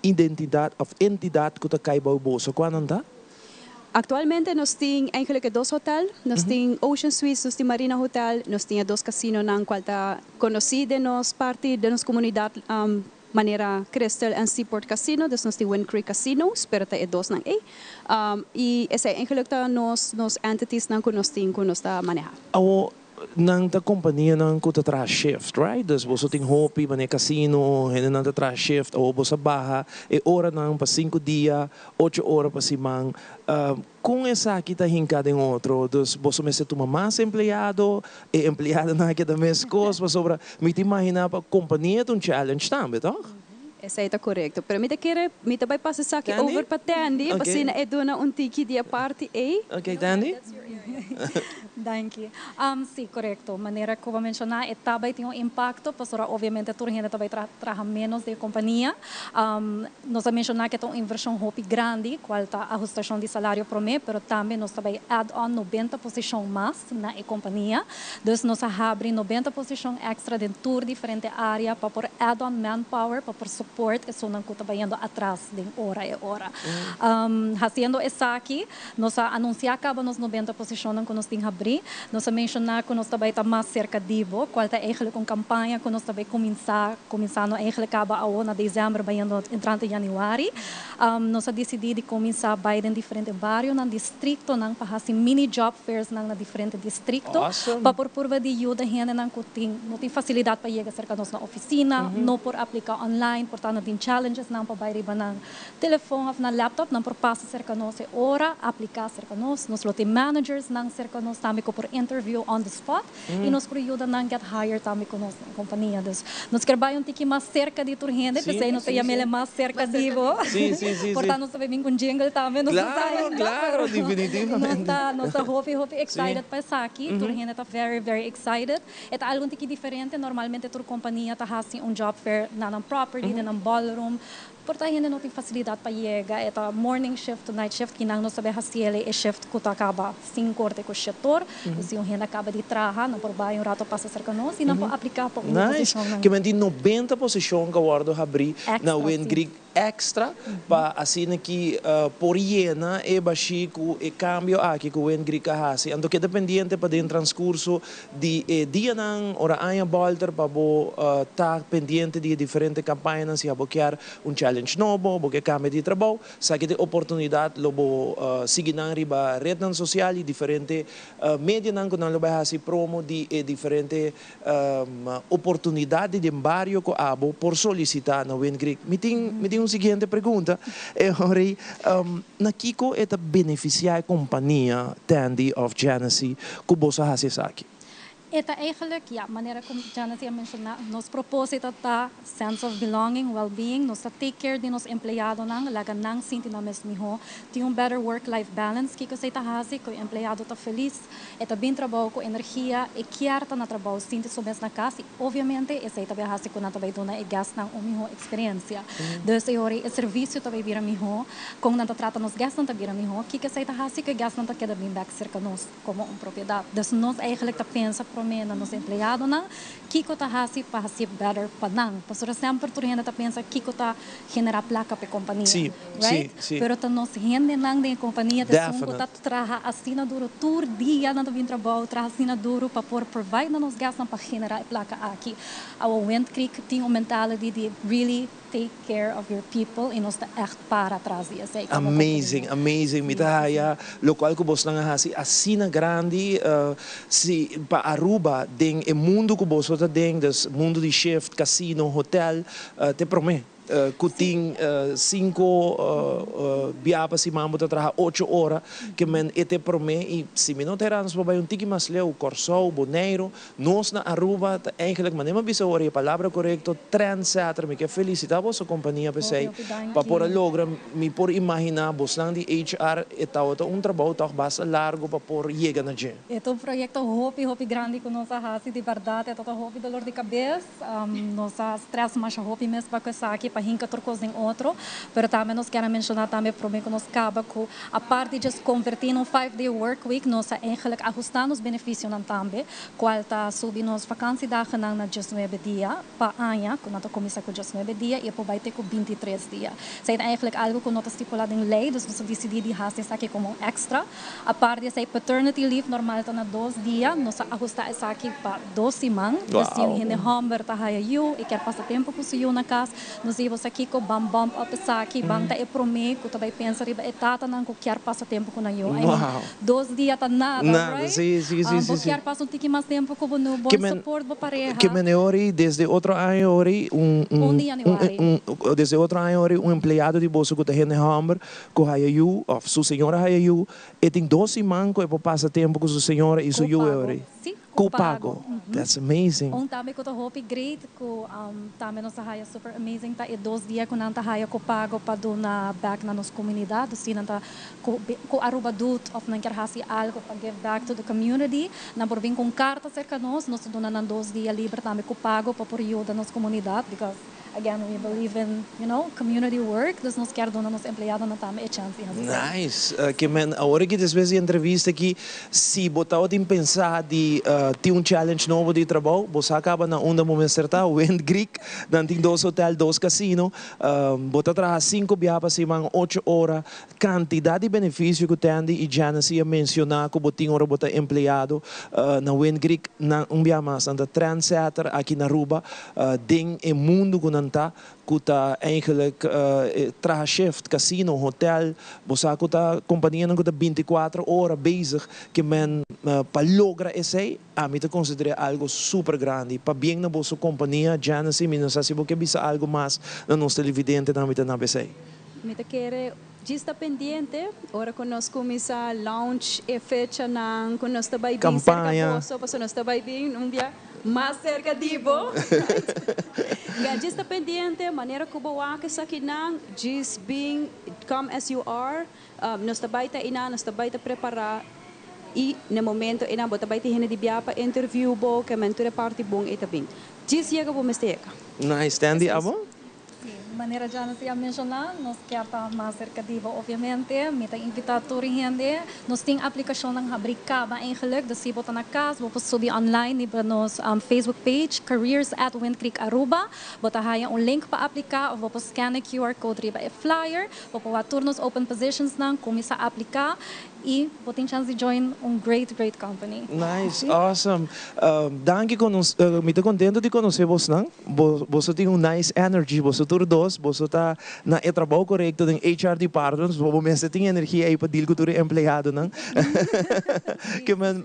identidad of entidad cu ta cay bao boso. Cua nan ta? Actualmente nos tin eigenlijk e dos hotel. Nos tin Ocean Suites, nos tin Marina Hotel, nos tin e dos casinonan cual ta conoci den nos parti, den nos comunidad manera Crystal en Seaport Casino, dus nos tin Wind Creek Casinos, pero ta e dosnan ey. Y esey eigenlijk ta nos nos entitiesnan cu nos tin cu nos ta maneha. Awo, nan ta companianan cu ta traha shift, right? Dus boso tin hopi manera casino, hendenan ta traha shift, awo boso a baha e oranan pa cinco dia, ocho ora pa siman. Con esaki ta hinca den otro? Dus boso mester tuma mas empleado, e empleadonan a keda mescos pasobra mi ta imagina pa compania ta un challenge tambe, toch? Esei ta korekto. Pero mi ta kere, mi ta bai pasa esaki over pa Tandy, pa asina e duna un tiki di e parti ei. Ok, Tandy. Danki. Sí, korekto. Manera ku bo a menshoná, e ta bai tin un impakto, pasobra obviamente tur hende ta bai traha ménos den e kompania. Nos a menshoná ku e ta un invershon hopi grandi, kual ta ahustashon di salario promé, pero tambe nos ta bai add on 90 posishon mas na e kompania. Dus nos a habri 90 posishon èkstra den tur diferente área pa por add on manpower pa por support esunnan ku ta bayendo atras den ora e ora. Hasiendo esaki, nos a anunsiá kaba nos 90 posishonnan ku nos tin habrí. Nos a menshoná ku nos ta bai ta mas serka di bo, kual ta eigentlik un kampaña ku nos ta bai kuminsá, kuminsando eigentlik kaba awo na desèmber bayendo entrante yanüari. Nos a disidí di kuminsá bai den diferente barionan, distriktonan pa hasi mini job fairsnan na diferente distrikto pa por purba di yuda hendenan ku tin no tin fasilidat pa yega serka nos na ofisina, no por apliká online, por ta nan tin challengesnan pa bai riba nan telefon òf nan laptop, nan por pasa serka nos e ora, apliká serka nos. Nos lo tin managersnan serka nos tambe ku por interview on the spot i nos por yuda nan get hired tambe ku nos kompania. Dus nos kier bai un tiki mas serka di tur hende, p'esei nos ta yam'el e mas serka di bo. Por ta nos ta bai bin ku un jingle tambe, nos no sa ainda, pero nos ta nos ta hopi hopi excited pa esaki. Tur hende ta very very excited. E ta algu un tiki diferente, normalmente tur kompania ta hasi un job fair na nan property, den nan ballroom. Por ta hende no tin facilidad pa yega, e ta morning shift to night shift, kinan no sabe haciele e shift cu ta caba cinco or te cu shetor. Dus si un hende a caba di traha, nan por bay un rato pasa cerca nos y nan por aplica pa un Nice! posicion nan. Ke men tin 90 posicion cu a wordo habri na Extra, Wind si. Creek. extra pa asina ki por yena e bashí ku e kambio aki ku Wind Creek a hasi. Anto keda pendiente pa den transkurso di e dianan ora aña bòlter pa bo ta pendiente di e diferente kampañanan si abo kier un challenge nobo, bo ke kambia di trabou, esaki ta e oportunidat lo bo sigui nan riba retnan sosial i diferente medianan ku nan lo bai hasi promo di e diferente oportunidat di den bario ku abo por solisitá na Wind Creek. Mi tin mi tin un siguiente pregunta, e ora na kiko e ta benefisiá e kompania Tandy òf Genesee ku boso a hasi esaki? E ta eigenlijk, ja, manera ku Genesee a menshoná, nos propósito ta sense of belonging, well-being, nos ta take care di nos empleadonan, laga nan sinti nan mes mihó, tin un better work-life balance, kiko esei ta hasi ku e empleado ta felis, E ta bin trabou ku energia, e kier ta na trabou, sinti su mes na kas i obviamente esei ta bai hasi ku nan ta bai duna e guestnan un mihó eksperensia. Dus e ora ei e servisio ta bai bira mihó, kon nan ta trata nos guestnan ta bira mihó, kiko esei ta hasi ku e guestnan ta keda bin bèk serka nos komo un propiedat. Dus nos eigentlik ta pensa promé na nos empleadonan, kiko ta hasi pa hasié better pa nan. Pasobra semper tur hende ta pensa kiko ta generá plaka pa e kompania, right? Pero ta nos hendenan den e kompania ta esun ku ta. Traha asina duro tur dia nan ta bin trabou, traha asina duro pa por provide na nos guestnan pa genera e placa aki. Awo Wind Creek tin un mentality di really take care of your people y nos ta echt para tras di esey como Amazing, compania. amazing. Mi ta haya locual cu bosnan a haci asina grandi si pa Aruba den e mundo cu boso ta den, dus mundo di shift, casino, hotel, te prome. Ku tin sinku bia pa siman bo ta traha ocho ora ke men e ta e promé i si mi no ta erá nos por bai un tiki mas leu Kòrsou, Boneiru, nos na Aruba ta eigenlijk manera mi a bisa ora e palabra korekto trendsetter mi ke felisitá boso kompania p'esei pa por a logra mi por imaginá bosnan di HR e tabata un trabou tòg basta largu pa por yega na dje. E ta un proyekto hopi hopi grandi ku nos a hasi di bèrdat e tabata hopi dolor di kabes. Nos a stress masha hopi mes pa ku esaki, pa hinka tur kos den otro. Pero tambe nos kier a menshoná tambe promé ku nos kaba ku apart di djes konvertí na un five day work week nos a eigenlijk ahustá nos benefisionan tambe, kual ta subi nos vakansidagennan na diesnuebe dia pa aña, ku nan ta kuminsá ku diesnuebe dia i e por bai te ku bintitres dia. Esei ta eigenlijk algu ku no ta stipulá den lei, dus nos a disidí di hasi esaki komo un èkstra. Apart di esei paternity leave normal ta na dos dia, nos a ahustá esaki pa dos siman. Dus si un hende hòmber ta haya yu i kier pasa tempu ku su yu na kas, nos di bo sa kiko, ban bump up esaki, ban ta e promé ku ta bai pensa riba e tatanan ku kier pasa tempu ku nan yu. I mean, dos dia ta nada, right? Bo kier pasa un tiki mas tempu ku bo nu, bon support bo pareha. Ke mene ori desde otro aña ori un Un di januari. Desde otro aña ori un empleado di boso ku ta hende hòmber Ku haya yu, òf su señora haya yu, e tin dos siman ku e por pasa tempu ku su señora i su Ku yu pago. ori. Sí, Ku ku pago. pago. That's amazing. Un tambe ku ta hopi great, ku tambe nos ta haya super amazing ta e dos dia ku nan ta haya ku pago pa duna back na nos komunidat. Dus si nan ta ku ku Aruba doet òf nan kier hasi algo pa give back to the community, nan por bin ku un karta serka nos, nos ta duna nan dos dia liber tambe ku pago pa por yuda nos komunidat because Again, we believe in, you know, community work, dus nos kier duna nos empleadonan tambe e chance di haci esaki. Nice. Ke men awor aki despues di entrevista aki, si bo tabatin pensa di tin un challenge nobo di trabou, bo sa caba na unda bo mester ta, Wind Greek, nan tin dos hotel, dos casino, bo ta traha cinco bia pa siman, ocho ora, cantidad di beneficio cu Tandy y Genesee a menciona cu bo tin ora bo ta empleado na Wind Greek, nan un bia mas, nan ta trendsetter aki na Aruba, Den e mundu ku nan ta, ku ta eigenlijk traha shift, casino, hotel, bo sa ku ta kompanianan ku ta bintikuater ora bezig ke men pa logra esei, ami ta konsider'é algo super grandi. Pabien na boso kompania, Genesee, mi no sa si bo ke bisa algo mas na nos televidentenan, mi ta na besei. Mi ta kere djis ta pendiente ora ku nos kuminsá launch e fechanan ku nos ta bai bin serka boso, pasobra nos ta bai bin un dia Mas serka di bo. Ya djis ta pendiente, manera ku bo wak esakinan, djis bin, come as you are. Nos ta bai ta einan, nos ta bai ta prepará i na e momento einan bo ta bai tin hende di bia pa interview bo, ke men tur e parti bon ei ta bin. Djis yega bo mester yega. Nice, Tandy, abo? Sí, Manera Janice a menciona, nos kier ta mas cerca di bo, obviamente. Mi ta invita tur hende. Nos tin aplicacionnan habri caba eigenlijk, dus si bo ta na cas, bo por subi online riba nos Facebook page, Careers at Wind Creek Aruba. Bo ta haya un link pa aplica of bo por scan e QR code riba e flyer. Bo por wak tur nos open positionsnan, cuminsa aplica y bo tin chance di join un great, great company. Nice, awesome. Danki cu nos, mi ta contento di conoce bosnan. Bo, boso tin un nice energy, boso tur dos, boso ta na e trabou corecto den HR department, bo mester tin energia ey pa deal cu tur e empleadonan. Ke men,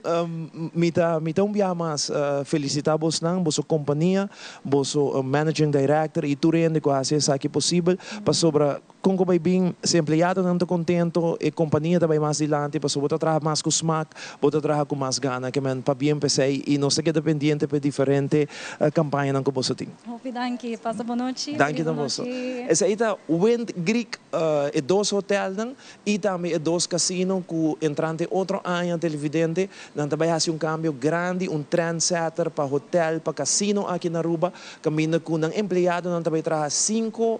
mi ta, mi ta un biaha mas felicita bosnan, boso compania, boso managing director y tur hende cu a haci esaki posibel, pasobra Kon ku bai bin, si empleadonan ta kontento, e kompania ta bai mas dilanti pasobra bo ta traha mas ku smak, bo ta traha ku mas gana. Ke men pabien p'esei i nos ta keda pendiente p'e diferente kampañanan ku boso tin. Hopi danki. Pasa bon nochi. Danki na boso. Esei ta Wind Greek, e dos hotelnan i tambe e dos kasino ku entrante otro aña televidente nan ta bai hasi un kambio grandi, un trendsetter pa hotel, pa kasino aki na Aruba. Kaminda ku nan empleadonan ta bai traha sinku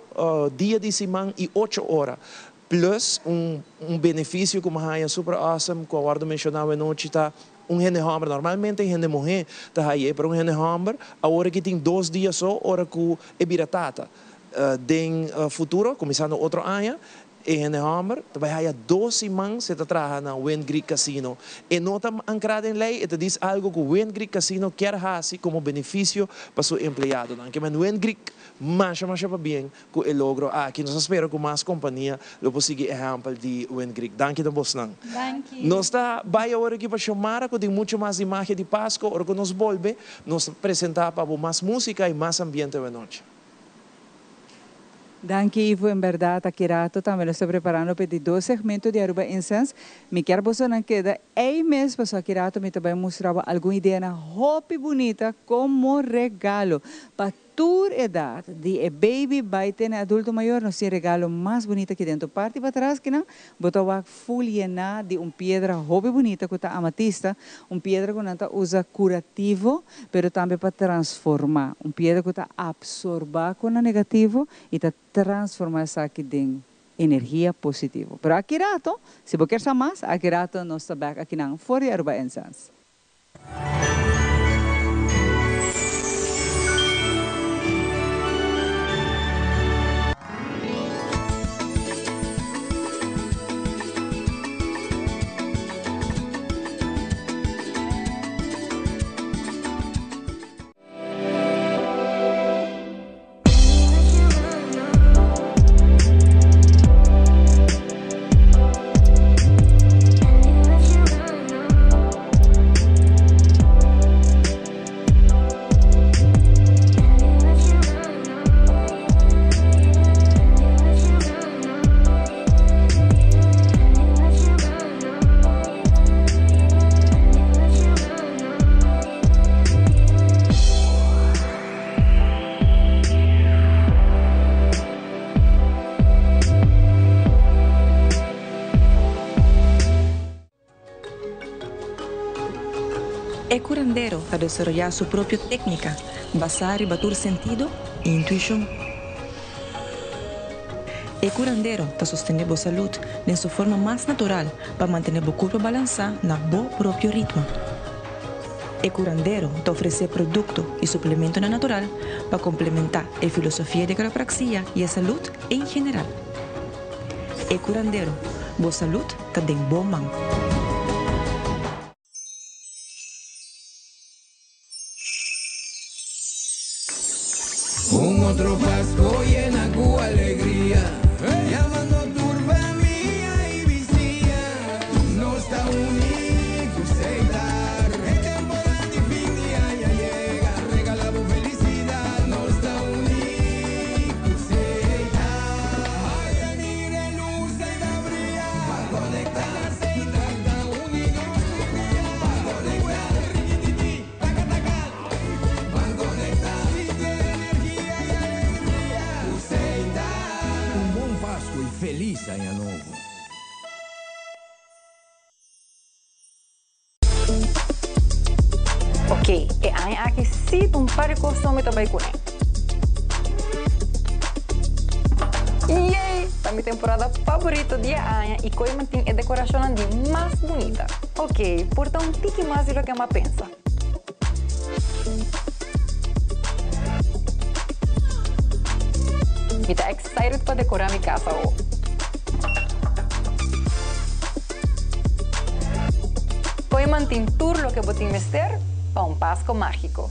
dia di siman i ocho ora. Plus un un benefisio ku mi haña super awesome ku a wòrdu menshoná awenochi ta un hende hòmber, normalmente hende muhé ta hañ'é pero un hende hòmber awor aki tin dos dia so ora ku e bira tata. Den futuro, kuminsando otro aña, E hende hòmber ta bai haya dos siman si e ta traha na Wind Greek Casino. E no ta ankrá den lei, e ta dis algu ku Wind Greek Casino kier hasi komo benefisio pa su empleadonan. Ke men Wind Greek masha masha pabien ku e logro aki. Nos ta spera ku mas kompania lo por sigui ehèmpel di Wind Greek. Danki na bosnan. Danki. Nos ta bai awor aki pa Xiomara ku tin muchu mas di magia di Pasko. Ora ku nos bolbe, nos ta presentá pa bo mas músika i mas ambiente awenochi. Danki Ivo, en berdad aki rato tambe nos ta preparando pa e di dos segmento di Aruba Incense. Mi kier bosonan keda ey mes paso aki rato mi ta bay mustra bo algun ideanan hopi bunita como regalo pa tur edad, di e baby bay te na e adulto mayor nos tin regalo mas bunita aki dentro. Parti patras kinan bo ta wak ful yená di un piedra hopi bunita ku ta amatista, un piedra ku nan ta usa kurativo, pero tambe pa transformá, un piedra ku ta apsorbá kona negativo i ta transformá esaki den energia positivo. Pero aki rato, si bo kier sa mas, aki rato nos ta bèk akinan for di Aruba Incense. E curandero ta desaroyá su propio técnica basá riba tur sentido i intuishon. E curandero ta sostené bo salud den su forma mas natural pa mantené bo curpa balansá na bo propio ritmo. E curandero ta ofresé producto i suplementonan natural pa complementá e filosofia di quiropraxia i e salud en general. E curandero, bo salud ta den bo man. Un otro Pasco yena cu alegria, Yamando tur famia y bisiña, Nos ta uni cu Setar. E temporada di fin di aña yega, Regala bo felicidad, Nos ta uni cu Setar. Ay, mira e luz ey ta bria, Ban conecta, Setar ta uni nos tur dia, Ban conecta, Rikititi, taka taka, Ban conecta, Sinti e energia y alegria cu Setar. Un bon Pasco y feliz aña nobo. Ok, e aña aki sí ta un par di cos so mi ta bay cune. Yay! Ta mi temporada favorito di e aña y Kooyman tin e decoracionnan di mas bunita. Ok, por ta un tiki mas di loke m'a pensa. Mi ta excited pa decora mi cas awo. Kooyman tin tur loke bo tin mester pa un Pasco magico.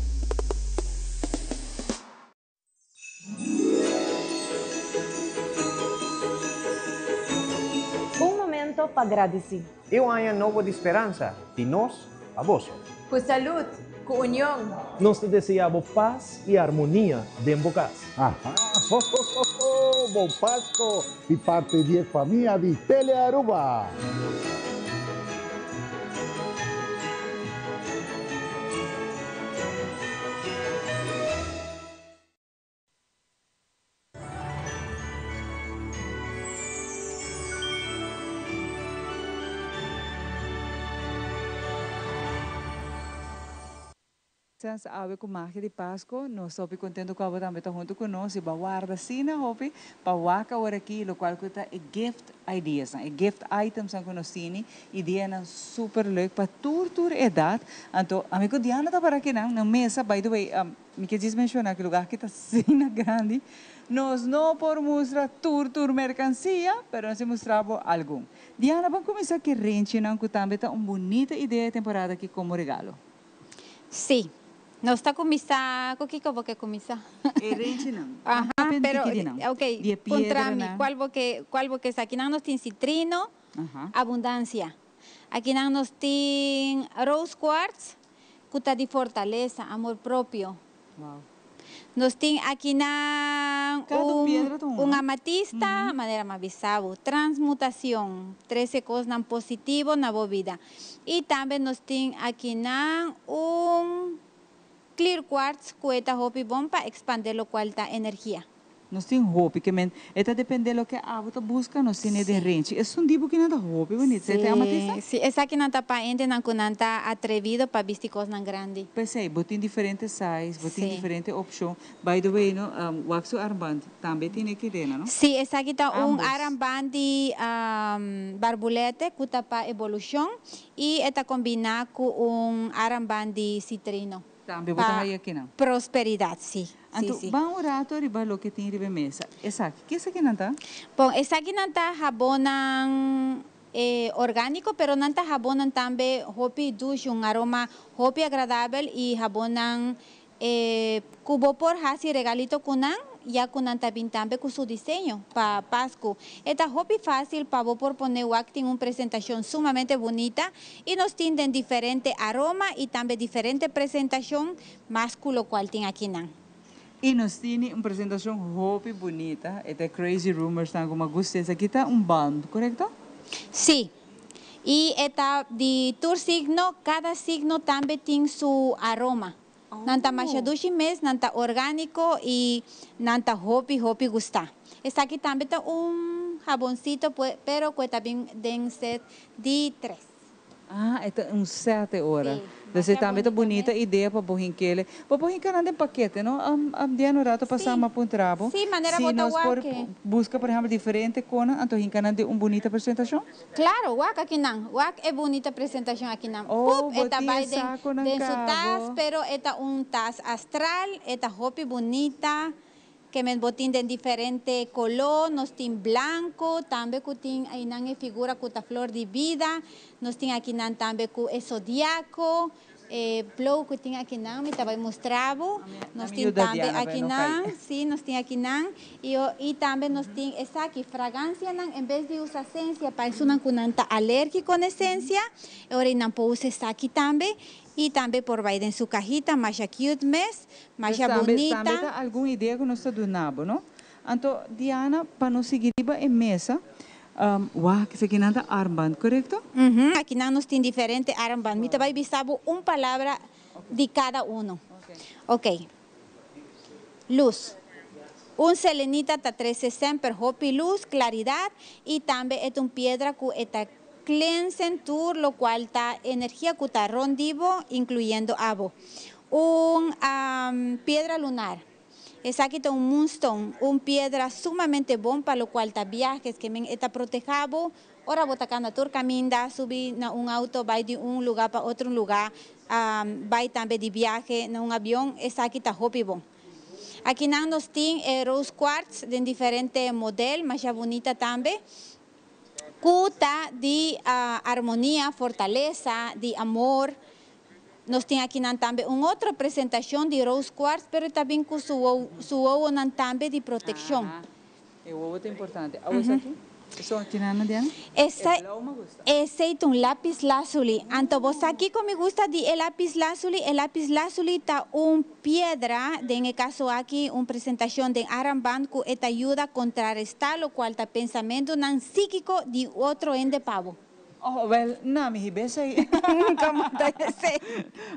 Un momento pa gradisí. I un aña nobo di speransa di nos pa boso. Ku salud, ku union. Nos ta deseá bo pas i armonia den bo kas. Aha ho ho ho ho Bon Pasco di parti di e famia di Telearuba. Sens awe ku magia di Pasco, nos ta hopi kontento ku abo tambe ta huntu ku nos i bo a warda asina hopi pa wak awor aki lokual ku ta e gift ideasnan, e gift itemsnan ku nos tini, ideanan super leuk pa tur tur edat. Anto ami ku Diana ta para akinan na mesa, by the way, Mi ke djis menshona ku lugar ki ta asina grandi, nos no por mustra tur tur merkansia, pero nos a mustra bo algun. Diana, ban kuminsá ku e renchinan ku tambe ta un bunita idea e temporada aki komo regalo. Sí. Nos ta kuminsá, ku kiko bo ke kuminsá? E renchinan. Aha, Papia pero, di nan. ok, Di e puntra mi, piedranan. kual bo ke, kual bo ke sa? Akinan nos tin citrino, abundansia. Akinan nos tin rose quartz, Ku ta di fortalesa, amor propio. Nos tin akinan un amatista, manera m'a bisa bo, transmutacion, trece cosnan positivo na bo bida. Y tambe nos tin akinan un clear quartz cu e ta hopi bon pa expande locual ta energia. Nos tin hopi ke men e ta depende loke abo ta buska nos tene den renchi. Esun di bo kinan ta hopi bonito. Esei ta amatista? Si, esakinan ta pa hendenan ku nan ta atrevido pa bisti kosnan grandi. P'esei bo tin diferente size, bo tin diferente opshon. By the way no, wak su armband tambe tene kedena no? Si, esaki ta un armband di barbulete ku ta pa ebolushon i e ta kombiná ku un armband di sitrino. Tambe bo ta Pa haya kinan. prosperidat, si. Si, Anto, si. ban un rato riba loke tin riba e mesa. Esaki, ke esakinan ta? Bon, esakinan ta habonnan orgániko, pero nan ta habonnan tambe hopi dushi, un aroma hopi agradabel i habonnan ku bo por hasi regalito ku nan, ya ku nan ta bin tambe ku su diseño pa Pasku. E ta hopi fásil pa bo por pone wak tin un presentashon sumamente bunita i nos tin den diferente aroma i tambe diferente presentashon mas ku lokual tin akinan. I nos tini un presentashon hopi bunita, e ta e Crazy Rumors nan ku mi a gusta. Esaki ta un band, korekto? Sí. I e ta di tur signo, kada signo tambe tin su aroma. Nan ta masha dushi mes, nan ta orgániko i nan ta hopi hopi gustá. Esaki tambe ta un haboncito pero ku e ta bin den set di tres. Ah, e ta un set e ora. Sí, Entonces masha tambe ta bunita bunita mes. idea pa bo hinkele. Bo por hinka nan den pakete, no? Diana un rato pasá Sí, mi a puntra bo sí, manera si bo ta nos por wak e. buska por ehempel diferente konan anto hinka nan den un bunita presentashon. Claro, wak akinan. Wak e bunita presentacion akinan. Oh, Pup, e bo ta tin e bai den saconan den su tas, cabo. pero e ta un tas astral, e ta hopi bunita, ke men bo tin den diferente color, nos tin blanco, tambe cu tin einan e figura cu ta flor di bida, nos tin akinan tambe cu e zodiaco, E blou ku tin akinan mi ta bai mustra bo. Nos tin tambe akinan, si, nos tin akinan. I i tambe nos tin esaki, fragansianan, en bes di usa esensia pa esunnan ku nan ta alérgiko na esensia, e ora ei nan por usa esaki tambe. I tambe por bai den su kahita, masha cute mes, masha bunita. Tambe ta algun idea ku nos ta duna bo, no? Anto, Diana, pa nos sigui riba e mesa, wak, esakinan ta armband, korekto? Uhum, akinan nos tin diferente armband. Mi ta bai bisa bo un palabra di kada uno. Ok. Lus. Un selenita ta trese semper hopi lus, klaridat, i tambe e ta un piedra ku e ta cleansen tur lokual ta energia ku ta rond di bo, inkluyendo abo. Un piedra lunar. Esaki ta un moonstone, un piedra sumamente bon pa locual ta biahes, ke men e ta proteha bo ora bo ta cana tur caminda, subi na un auto bay di un luga pa otro luga, bay tambe di biahe na un avion, esaki ta hopi bon. Akinan nos tin e rose quartz den diferente model, masha bunita tambe, cu ta di armonia, fortaleza, di amor. Nos tin akinan tambe un otro presentacion di rose quartz, pero ta bin cu su su wowonan tambe di proteccion. Aha, e wowo ta importante. Awo esaki? Eso akinan no, Diana? Esa, E blauw mi gusta. Esey ta un lapis lazuli. Anto bo sa kico mi gusta di e lapis lazuli? E lapis lazuli ta un piedra, den e caso aki un presentacion den armband cu e ta yuda contraresta locual ta pensamentonan psikico di otro hende pa bo. Oh, wel, na, mi hiba esei. Nunca manda esei.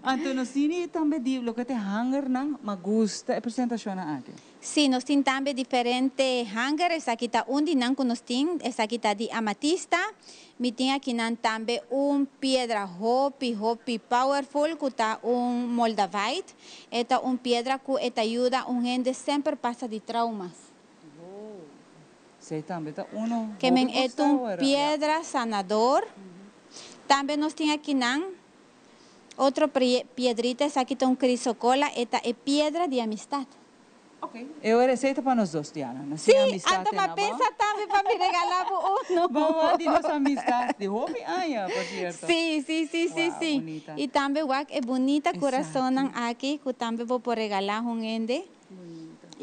Anto nos tini tambe di loke ta e hangernan, ma gusta e presentacionnan aki. Si, nos tin tambe diferente hanger, esaki ta un di nan cu nos tin, esaki ta di amatista. Mi tin akinan tambe un piedra hopi, hopi powerful cu ta un moldavite. E ta un piedra cu e ta yuda un hende semper pasa di traumas. Oh, esey tambe ta uno Ke men hopi e ta gusta un ora, ya. piedra sanador. Tambe nos tin akinan otro piedrita, esaki ta un crisocola, e ta e piedra di amistad. Ok, e ora esey ta pa nos dos, Diana. Nos Sí, tin amistad anto te m'a na bo. pensa tambe pa mi regala bo uno. Bo wak di nos amistad di hopi aña, por cierto. Sí, sí, sí, sí, Wow, sí. bunita. Y tambe wak e bunita curasonnan Esaki. aki cu tambe bo por regala un hende.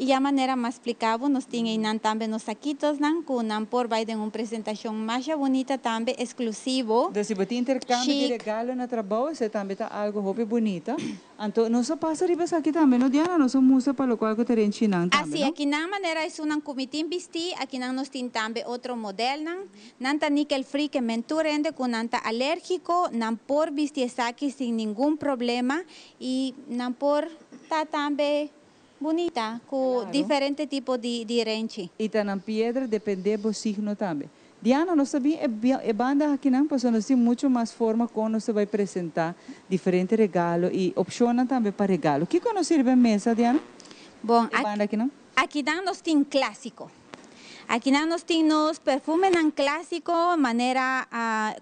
Y ya manera m'a splica bo, nos tin eynan tambe nos sakitosnan cu nan por bay den un presentacion masha bunita tambe, exclusivo, Dus si bo tin intercambio di chic. regalo na trabou, esey tambe ta algo hopi bunita. Anto nos a pasa riba esaki tambe no Diana, nos a mustra pa locual cu ta renchi nan tambe Asi, no. akinan manera esunnan cu mi tin bisti, akinan nos tin tambe otro modelnan. Nan ta nickel free ke men tur hende cu nan ta alergico, nan por bisti esaki sin ningun problema y nan por ta tambe bunita cu diferente tipo di di renchi. Y ta nan piedra depende bo signo tambe. Diana, nos ta bin e banda akinan pasobra nos tin mucho mas forma con nos ta bay presenta diferente regalo y opcionnan tambe pa regalo. Kico nos sirbi mesa, Diana? Bon, E banda akinan. Akinan nos tin clasico. Akinan nos tin nos perfumenan clasico manera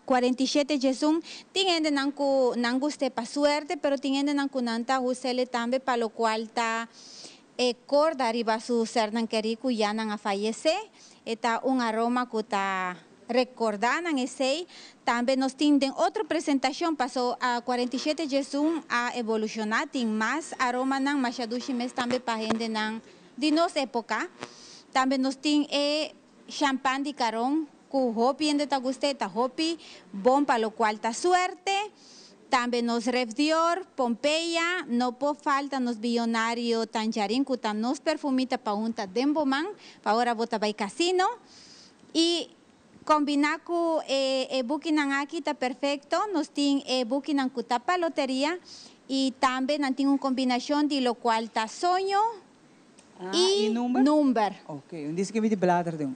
47 Jesum. Tin hendenan cu nan guste pa suerte, pero tin hendenan cu nan ta usele tambe pa locual ta E corda riba su sernan kerí cu ya nan a fayecé. E ta un aroma cu ta recorda nan esey. Tambe nos tin den otro presentacion paso a 47 diesun a evoluciona, tin mas aromanan masha dushi mes tambe pa hendenan di nos epoca. Tambe nos tin e champan di Caron cu hopi hende ta gusta, e ta hopi bon pa locual ta suerte. Tambe nos Ref Dior, Pompeya, no por falta nos Billonario Tanjarin cu ta nos perfumita pa hunta den bo man pa ora bo ta bay casino. Y combina cu e e bukinan aki ta perfecto, nos tin e bukinan cu ta pa loteria y tambe nan tin un combinacion di locual ta soño Ah, y y number? number. Ok, un dice que mi di blader den.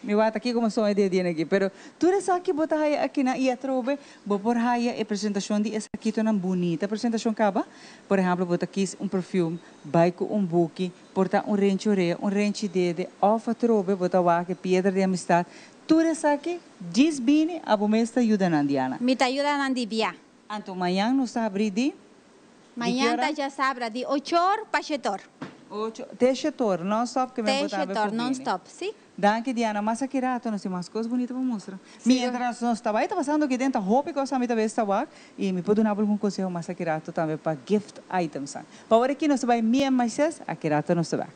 Mi wata aki como soño di dien aki, pero tur esaki bo ta haya akinan y atrobe bo por haya e presentacion di esakitonan bunita presentacion caba. Por ehemplo, bo ta kies un perfume, bay cu un buki, por ta un renchi orea, un renchi dede, of atrobe bo ta wak e piedra di amistad. Tur esaki, djis bini, abo mes ta yuda nan, Diana. Mi ta yuda nan di bia. Anto mañan nos ta habri di? Mañan ta djasabra di ochor pa shetor. Ocho, te shetor, non stop ke men Te bo tambe shetor, por non bini. stop, si. Danki Diana, mas aki rato nos tin mas kos bunita pa mustra. Mientras nos ta bai ta pasando aki den ta hopi kos ami ta bes ta wak y mi por duna bo algun conseho mas aki rato tambe pa gift itemsnan. Pa ora aki nos ta bai mi en Moises, aki rato nos ta bek.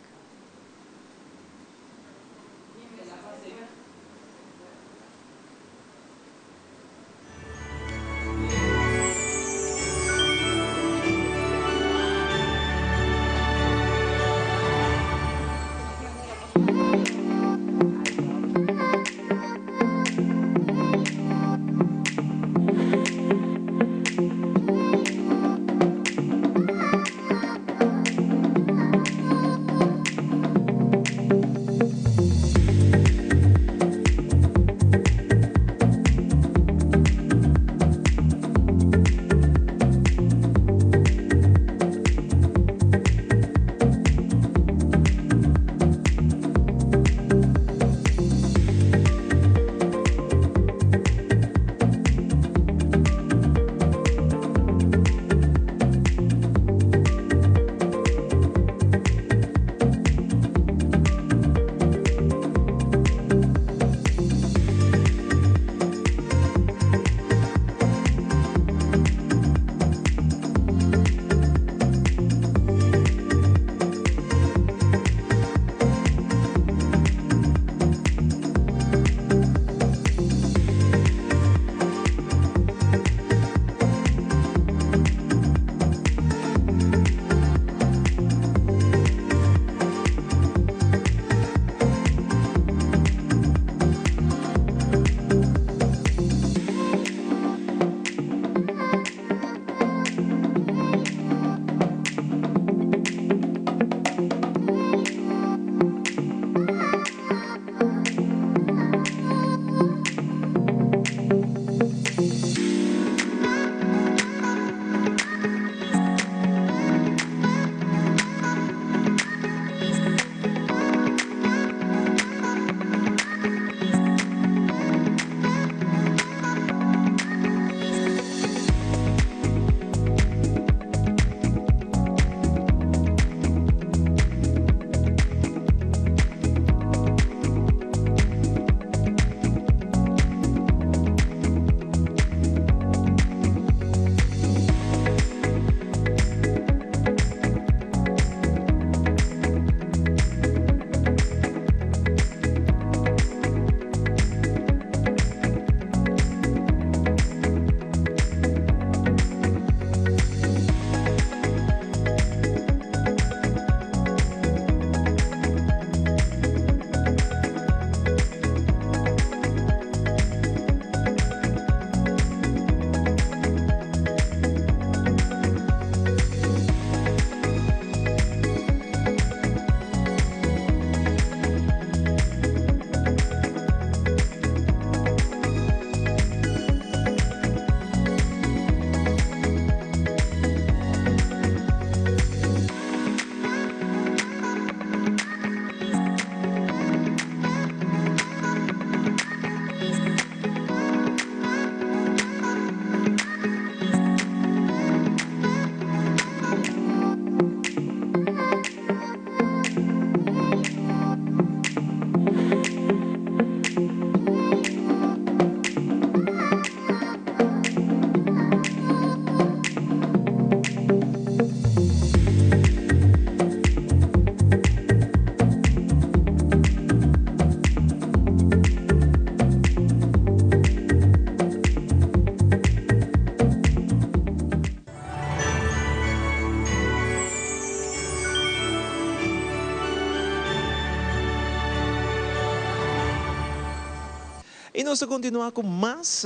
Y nos ta continua cu mas.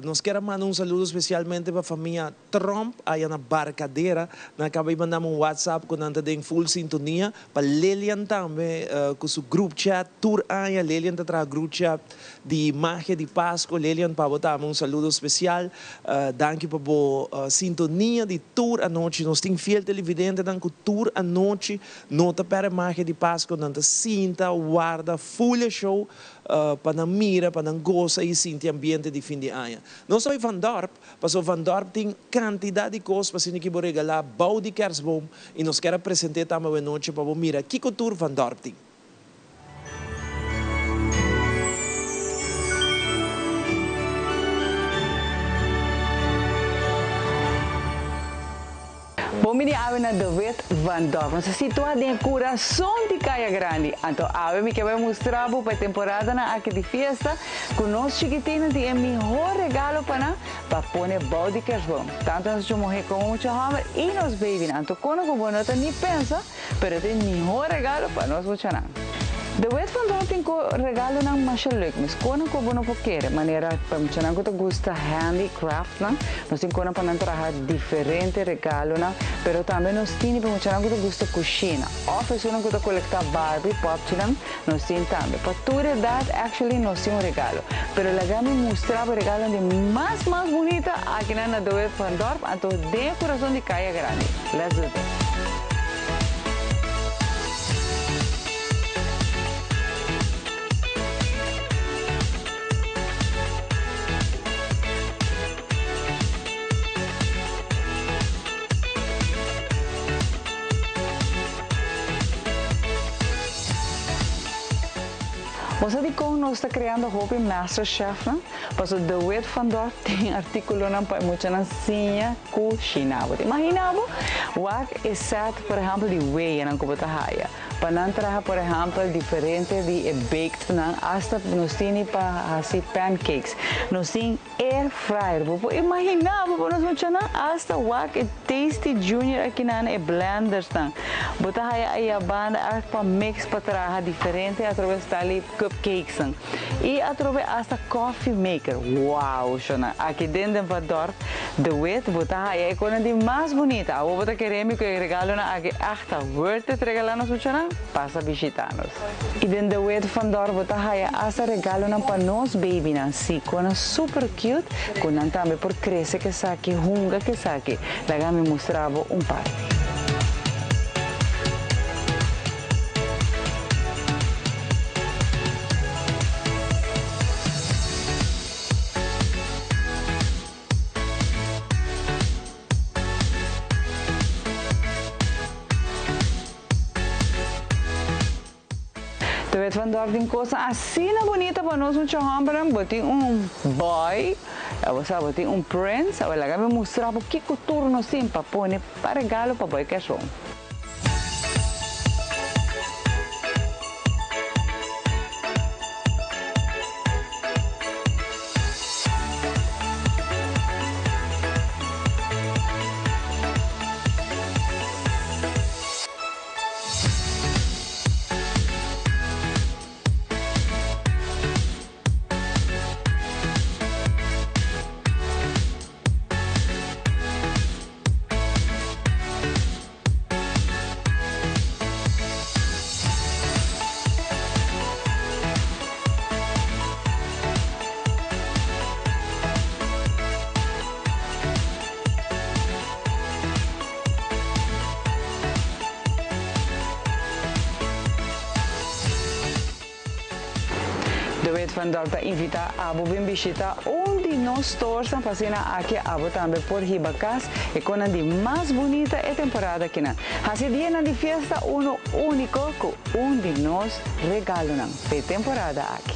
Nos kier a manda un saludo specialmente pa famia Tromp aya na Barcadera. Nan a caba di mandami un WhatsApp cu nan ta den full sintonia. Pa Lilian tambe cu su group chat tur aña Lilian ta traha group chat di Magia di Pasco. Lilian pa bo tambe un saludo special. Danki pa bo sintonia di tur anochi. Nos tin fiel televidentenan cu tur anochi no ta perde Magia di Pasco. Nan ta sinta warda full e show pa nan mira, pa nan gosa y sinti ambiente di fin di aña. Nos ta bay Van Dorp, paso Van Dorp tin cantidad di cos pa asina ki bo regala bou di kerstboom y nos kier a presente tambe awe nochi pa bo mira kico tur Van Dorp tin. Bon bini awe na De Wit van Dorp. Nos ta situa den e kurason di Kaya Grandi. Anto awe mi ke bai mustra bo pa e temporadanan aki di fiesta ku nos chikitinnan tin e mihó regalo pa nan pa pone bou di kersboom. Tantu nos mucha muhé komo mucha hòmber i nos babynan. Anto kono ku bo no ta ni pensa pero ta e mihó regalo pa nos muchanan. De Wit van Dorp tin ku regalonan masha leuk mes. Kono ku bo no por kere. Manera pa muchanan ku ta gusta handicraftnan. Nos tin kona pa nan traha diferente regalonan, pero tambe nos tini pa muchanan ku ta gusta kushina òf esunnan ku ta kolektá Barbie popchinan, nos tin tambe. Pa tur edat actually nos tin un regalo. Pero laga mi mustra bo e regalonan di mas mas bunita akinan na De Wit van Dorp, anto den e kurason di Kaya Grandi. Let's do this! Bo sa dikon nos ta kreando hopi master chefnan? Pasobra De Wit van Dorp tin artíkulonan pa e muchanan siña kushiná. Bo ta imaginá bo? Wak e sèt por ehèmpel di weyanan ku bo ta haya. Pa nan traha por ehèmpel diferente di e baked nan asta nos tini pa hasi pancakes. Nos tin air fryer. Bo por imaginá bo por nos muchanan asta wak e tasty junior akinan e blenders nan. Bo ta haya aya banda ègt pa mix pa traha diferente atrobe style di cupcakes nan. I atrobe asta coffee maker. Wow shona aki den den Van Dorp De Wit bo ta haya e konan di mas bunita. Awor bo ta kere mi ku e regalonan aki ègt Ta worth it regala nos muchanan? Pasa bishita nos. Y den De Wit van Dorp bo ta haya hasta regalonan pa nos babynan. Si, conan super cute cu nan tambe por crece kesaki, hunga kesaki. Laga mi mustra bo un parti. De Wit van Dorp tin kosnan asina bunita pa nos mucha hòmbernan. Bo tin un boy, bo sa bo tin un prince. Awor laga mi mustra bo kiko tur nos tin pa pone pa regalo pa boy kerstboom. De Wit van Dorp ta invita abo bin bishita un di nos storesnan pa asina aki abo tambe por hiba cas e conan di mas bunita e temporada akinan. Haci dianan di fiesta uno unico cu un di nos regalonan p'e temporada aki.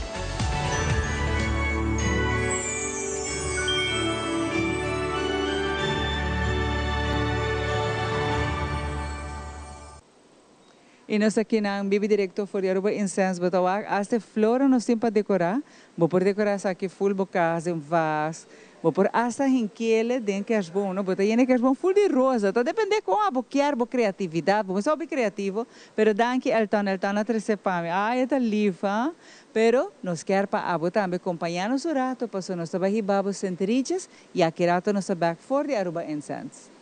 Y nos aki nan bibi directo for di Aruba Incense bo ta wak hasta e flornan nos tin pa decora. Bo por decora esaki full bo cas den vas. Bo por hasta hinkele den kerstboom no. Bo ta yena e kerstboom full di rosa. Ta depende con abo kier bo creatividad. Bo mester hopi creativo. Pero danki Elton. Elton a trece pa mi. Ay e ta lief ha. Pero nos kier pa abo tambe compaña nos un rato paso nos ta bay hiba bo Sint Regis y aki rato nos ta bek for di Aruba Incense.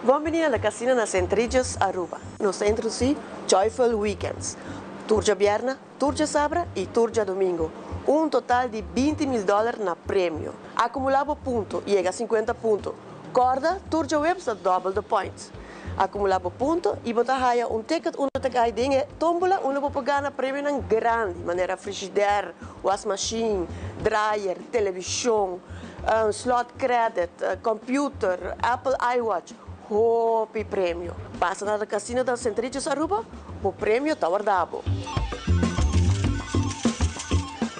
Bon bini na La Casina na St. Regis, Aruba. Nos ta introduci Joyful Weekends. Tur djabièrna, tur djasabra y tur djadomingo. Un total di 20 mil dollar na premio. Acumula bo punto, yega 50 punto. Corda, tur djaweps ta double the points. Acumula bo punto y bo ta haya un ticket unda ta cay den e tombola unda bo por gana premionan grandi manera frigidaire, wasmachine, dryer, television, slot credit, computer, Apple iWatch, hopi premio. Pasa na Casino del St. Regis Aruba, bo premio ta warda bo.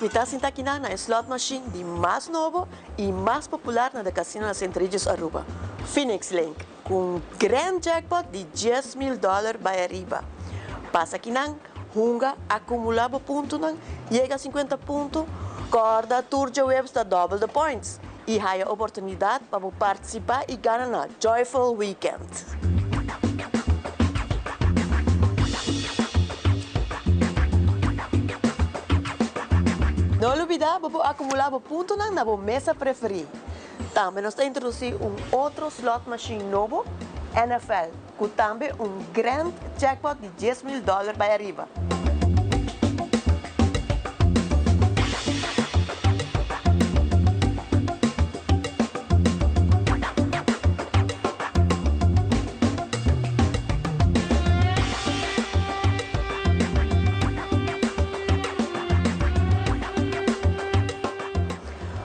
Mi ta sinta akinan na e slot machine di mas nobo y mas popular na The Casino del St. Regis Aruba, Phoenix Link, cu un grand jackpot di 10,000 dollar bay ariba. Pasa akinan, hunga, acumula bo puntonan, yega 50 punto, corda tur djaweps ta double the points y haya oportunidad pa bo participa y gana na Joyful Weekend. No lubida bo por acumula bo puntonan na bo mesa preferi. Tambe nos ta introduci un otro slot machine nobo, NFL, cu tambe un grand jackpot di 10,000 dollar bay ariba.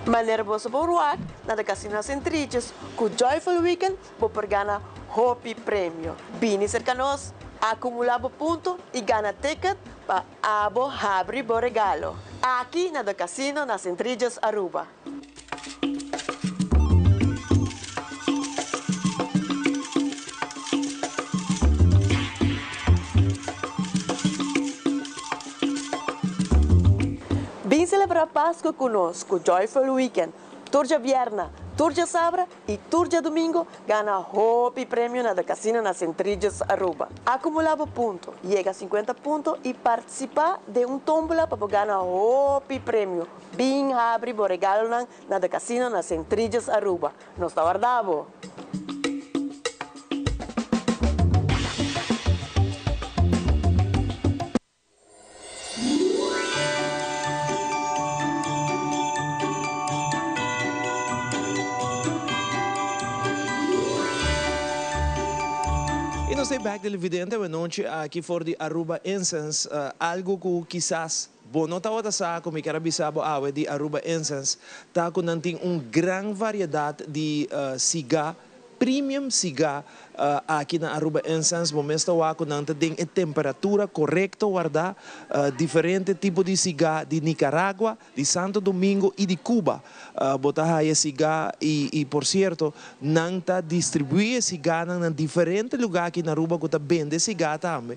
Manera boso por wak na de Casino St. Regis cu Joyful Weekend bo por gana hopi premio. Bini cerca nos, acumula bo punto y gana ticket pa abo habri bo regalo. Aki na de Casino na St. Regis Aruba. Bin celebra Pasco cu nos cu Joyful Weekend. Tur djabierna, tur djasabra y tur djadomingo gana hopi premio na The Casino na St. Regis Aruba. Acumula bo punto, yega 50 punto y participa den un tombola pa bo gana hopi premio. Bin habri bo regalonan na The Casino na St. Regis Aruba. Nos ta warda bo! Y nos ta back televidente awenochi aki for di Aruba Incense, algo cu kisas bo no tabata sa cu mi kier a bisa bo awe di Aruba Incense ta cu nan tin un gran variedad di ciga premium ciga aki na Aruba Incense. Bo mes ta wak cu nan ta den e temperatura corecto warda diferente tipo di ciga di Nicaragua, di Santo Domingo y di Cuba. Bo ta haya ciga y por cierto nan ta distribui e ciganan na diferente lugar aki na Aruba cu ta bende ciga tambe.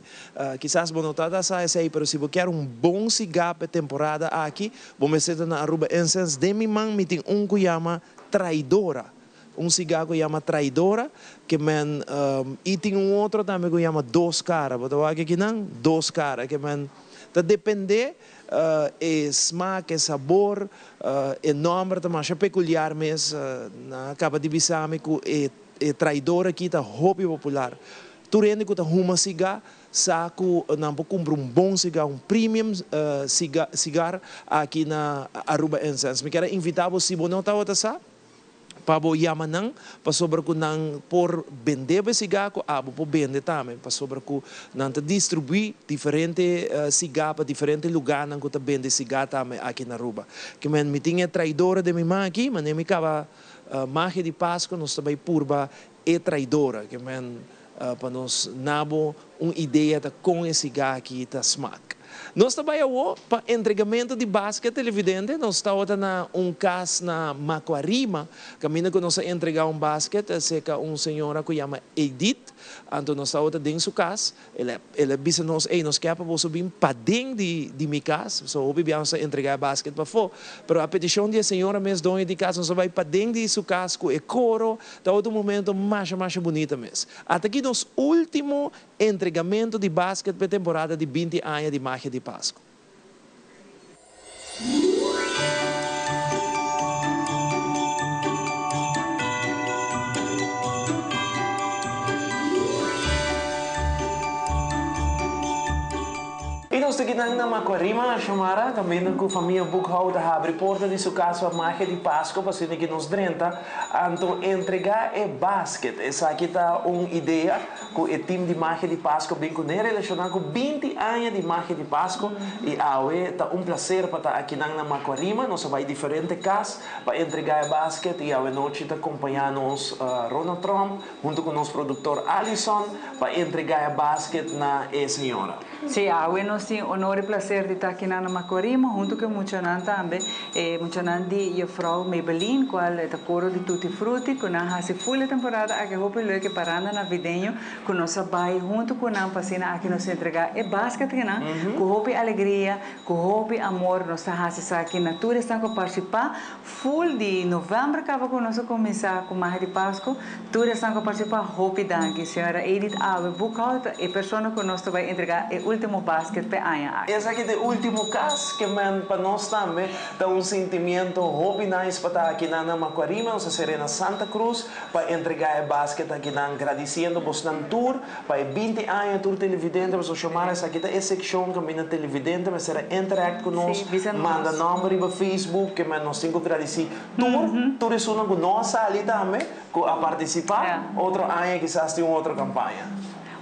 Kisas bo no ta ta sa esey pero si bo kier un bon ciga pa e temporada aki bo mester ta na Aruba Incense. Den mi man mi tin un cu yama Traidora. Un ciga cu yama Traidora ke men y tin un otro tambe cu yama Dos Cara. Bo ta wak akinan? Dos Cara ke men ta depende e smaak, e sabor, e nomber ta masha peculiar mes. Nan a caba di bisa mi cu e Traidora aki ta hopi popular. Tur hende cu ta huma ciga sa cu nan por cumpra un bon ciga, un premium cigar aki na Aruba Incense. Mi kier a invita bo si bo no tabata sa, pa bo yama nan pasobra cu nan por bende bo e ciga cu abo por bende tambe pasobra cu nan ta distribui diferente ciga pa diferente lugarnan cu ta bende ciga tambe aki na Aruba. Kimen mi tin e traidora den mi man aki, mane mi caba. Magia di Pasco nos ta bay purba e traidora, ke men pa nos nabo un idea ta con e ciga aki ta smaak. Nos ta bay awo pa entregamento di basket televidente, nos tawata na un cas na Macuarima caminda cu nos a entrega un basket cerca un señora cu yama Edith, anto nos tawata den su cas. El a el a bisa nos, Ey, nos kier pa boso bin paden di di mi kas. So hopi bia nos a entregá e basket pafó. Pero a petishon di e señora mes, doño di kas, nos a bai paden di su kas ku e koro. Tabata un momento masha masha bunita mes. Ata aki nos último entregamentu di basket pa e temporada di binti aña di Magia di Pasku. I nos ta kinan na Macuarima, Shomara, kaminda ku famia Boekhoudt a habri porta di su kas pa magia di Pasko pa asina ki nos drenta, anto entregá e basket. Esaki ta un idea Ku e tim di Magia di Pasko bin kuné relashoná ku 20 aña di Magia di Pasko i awe ta un plaser pa ta akinan na Macuarima. Nos a bai diferente kas pa entregá e basket i awe nochi ta kompañá nos Ronald Tromp huntu ku nos produktor Alison pa entregá e basket na e señora. Sí, awe nos tin honor i plaser di ta akinan na Macuarima huntu ku e muchanan tambe. E muchanan di Juffrouw Maybelline cual e ta coro di Tutti Frutti cu nan haci full e temporada aki hopi leuk e paranda navideño cu nos a bay hunto cu nan pa asina aki nos entrega e basket nan cu hopi alegria cu hopi amor nos ta haci esaki na tur esnan cu a participa full di november caba cu nos a cuminsa cu Magia di Pasco tur esnan cu a participa hopi danki Señora Edith Awe Boekhout ta e persona cu nos ta bay entrega e ultimo basket p'e aña aki. Esaki ta e ultimo cas ke men pa nos tambe ta un sentimiento hopi nice pa ta akinan na Macuarima, nos a sere na Santa Cruz pa entrega e basket akinan gradiciendo bosnan tur pa e 20 aña tur televidente pasobra Xiomara esaki ta e seccion kaminda televidente mester a interact ku nos, manda nomber riba Facebook ke men nos tin ku gradici tur, tur esunnan ku no a sali tambe ku a participa, otro aña kisas tin un otro campaña.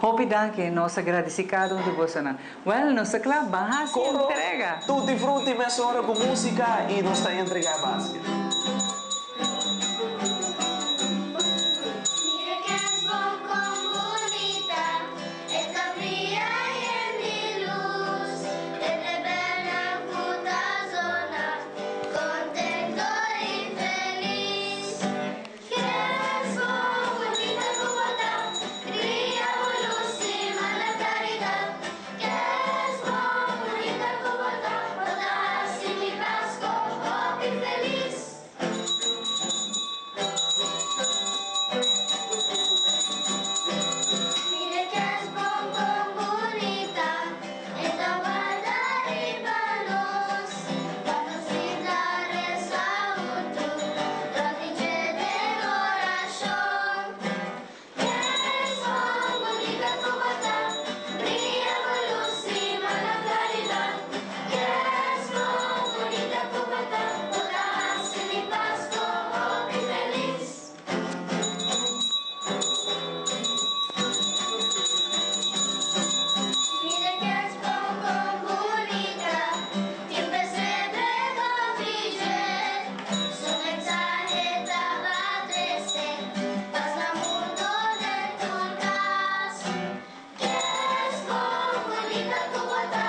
Hopi danki, nos a gradici cada un di bosonan. Well, nos ta kla, ban hasi entrega. Tutti frutti mesora ku músika i nos ta entregá e basket. Mira kerstboom kon bunita, e ta bria yen di lus, e bebènan ku ta zona, kontento i felis. Kerstboom bunita ku bo ta, bria bo lus i manda klaridat. Kerstboom bunita ku bo ta, bo ta hasi mi Pasko hopi felis. Mira kerstboom kon bunita, e ta warda riba nos. Pa nos sinta resa huntu, rònt di dje den orashon. Kerstboom bunita ku bo ta, bria bo lus i manda klaridat. Kerstboom bunita ku bo ta, bo ta hasi mi Pasko hopi felis. Mira kerstboom kon bunita, tin pesebre rònt dje. Su mensahe ta pa trese pas na mundo den tur kas. Kerstboom bunita ku bo ta,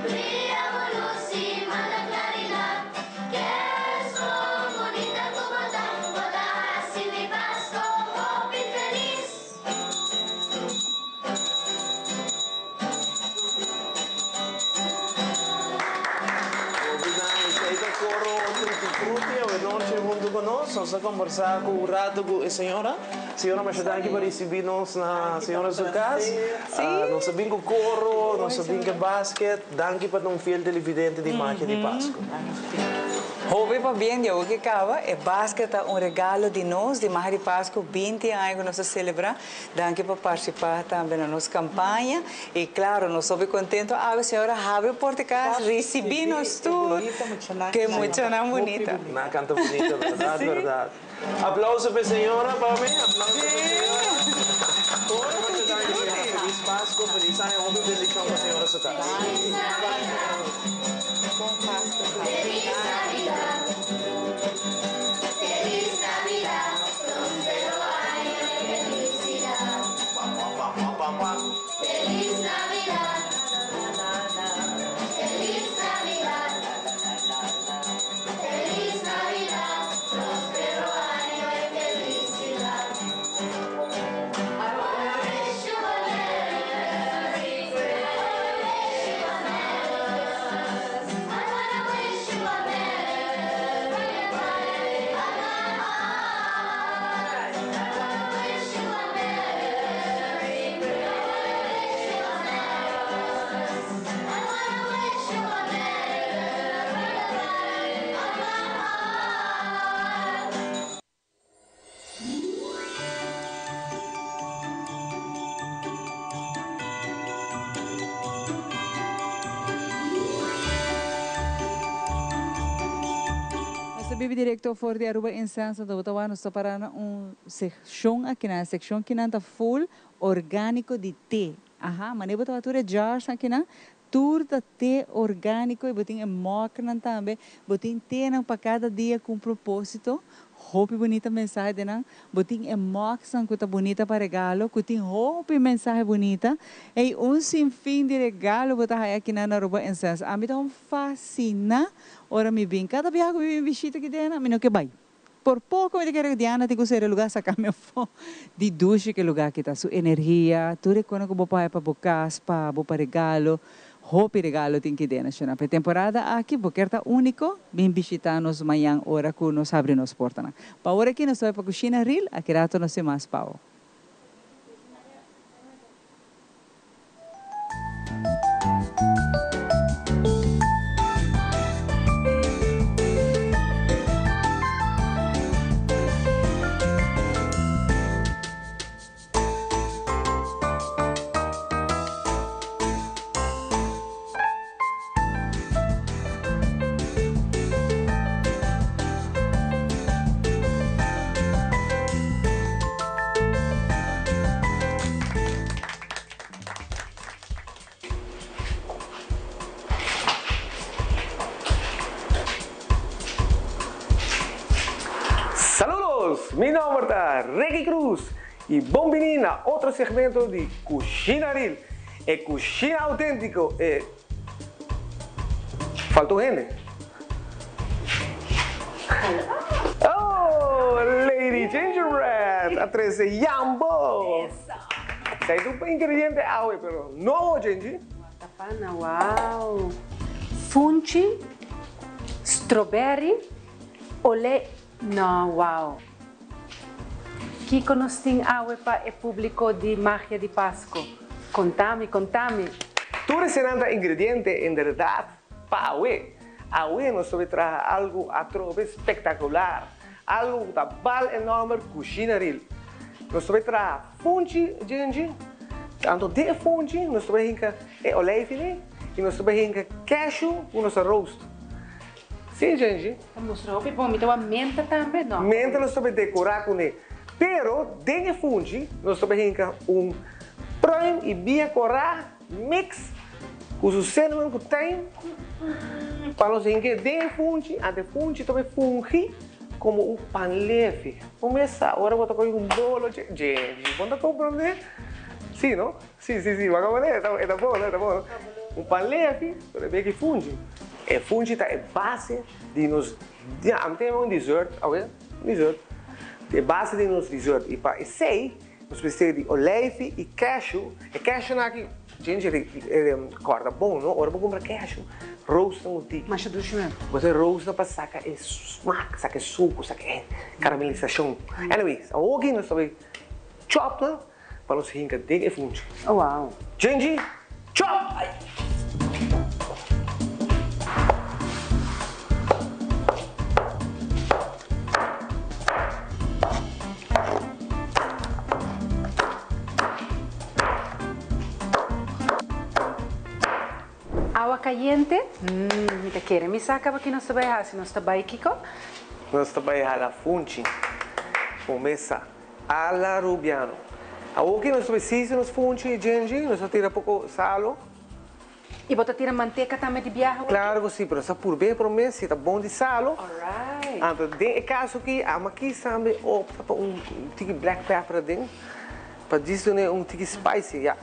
bria bo lus i manda klaridat. Kerstboom bunita ku bo ta, bo ta hasi mi Pasko hopi felis. Hopi nice. Ei ta coro Tutti Frutti awe nochi hunto cu nos. Nos a conversa cu un rato cu e señora. Señora masha danki pa ricibi nos na señora su cas. Nos a bin cu coro, nos a bin cu e basket. Danki pa ta un fiel televidente di Magia di Pasco. Hopi pabien di awe ke caba. E basket ta un regalo di nos di Magia di Pasco 20 aña cu nos a celebra. Danki pa participá tambe na nos campaña y claro nos hopi contento awe señora habri porta cas ricibi nos tur ke muchanan bunita. Nan canta bunita berdad berdad. Aplauso pa e señora pa mi aplauso pa e señora. Mucho danki señora feliz pasco feliz aña hopi bendicion pa señora su cas. Feliz Navidad. Feliz Navidad. bibi directo for di Aruba Incense anto bo ta wak nos ta para na un seccion akinan e seccion kinan ta full organico di te aha mane bo ta wak tur e jars akinan tur ta te organico y bo tin e moknan tambe bo tin tenan pa cada dia cu un proposito hopi bunita mensahe den nan Bo tin e mugsnan cu ta bunita pa regalo, cu tin hopi mensahe bunita. Ey, un sinfin di regalo bo ta haya akinan na Aruba Incense. Ami ta un fasina ora mi bin. Cada biaha cu mi bin bishita aki den, mi no ke bay. Por poco mi ta kere cu Diana tin cu sera e lugar saca mi afo. Di dushi cu e lugar aki ta. Su energia, tur e cona cu bo por haya pa bo cas, pa bo pa regalo. Hopi regalo tin ki den Shona. P'e temporada aki bo kier ta úniko, bin bishitá nos mañan ora ku nos habri nos portanan. Pa ora aki nos ta bai pa kushina ril, aki rato nos tin mas pa bo. Saludos! Mi nomber ta Ricky Cruz Y bon bini na otro segmento di Cushina Real, e cushina autentico, e. Falta un hende. Oh, Lady Gingerbread a trece yambo. Esey ta un ingrediente awe, pero no awo, Gingy. Watapana, wow. Funchi, strawberry, olé. No, wow. Kiko nos tin awe pa e publico di Magia di Pasco? Contami, contami! Tur esenan ta ingrediente inderdaad pa awe. Awe nos ta bay traha algo atrobe spectacular, algo cu ta bal e nomber Cushina Real. Nos ta bay traha funchi djenji, anto den e funchi nos ta bay hinca e olijfini y nos ta bay hinca cashew cu nos a roast. Sí, Genji. Ta mustra hopi bon. Mi ta wak menta tambe, no? Menta nos ta bay decora cune. Pero den e funchi nos ta bay hinca un pruim y bia cora mix cu su cinnamon cu tijm pa nos hinca den e funchi. Anto e funchi ta bay fungi como un pan lefi. Bo mes sa ora bo ta coge un bolo, Genji, bo no ta comprende? Sí, no? Sí, sí, sí, wak a manera, e ta bon, e ta bon. Un pan lefi, pero e beki funchi. E funchi ta e base di nos, ya, ami ta yama un dessert, awe, un dessert. E base di nos dessert. I pa esei, nos mester di olijfi i cashew. E cashewnan aki, djentje kòrda bon, no? Ora bo kumpra cashew, roast nan un tiki. Masha dushi men. Bo ta roast nan pa saka e smak, saka e suku, saka e karamelisashon. Anyways, awoki nos ta bai chop nan. Pa nos hinka den e funchi. Oh wow. Djenji, chop! Ai! Awa cayente? Mmm, mi ta kere mi sa caba ki nos ta bay haci. Nos ta bay kico? Nos ta bay hala funchi. Bo mesa. Ala Rubiano. Awor ki nos ta sisi nos funchi y djenji, nos ta tira poco salo. Y bo ta tira manteca tambe di biaha awor ki? Claro cu si, pero nos ta purbe prome si ta bon di salo. Alright. Anto den e caso aki, ama kis tambe opta pa un tiki black pepper aden, pa djis dune un tiki spicy, ya.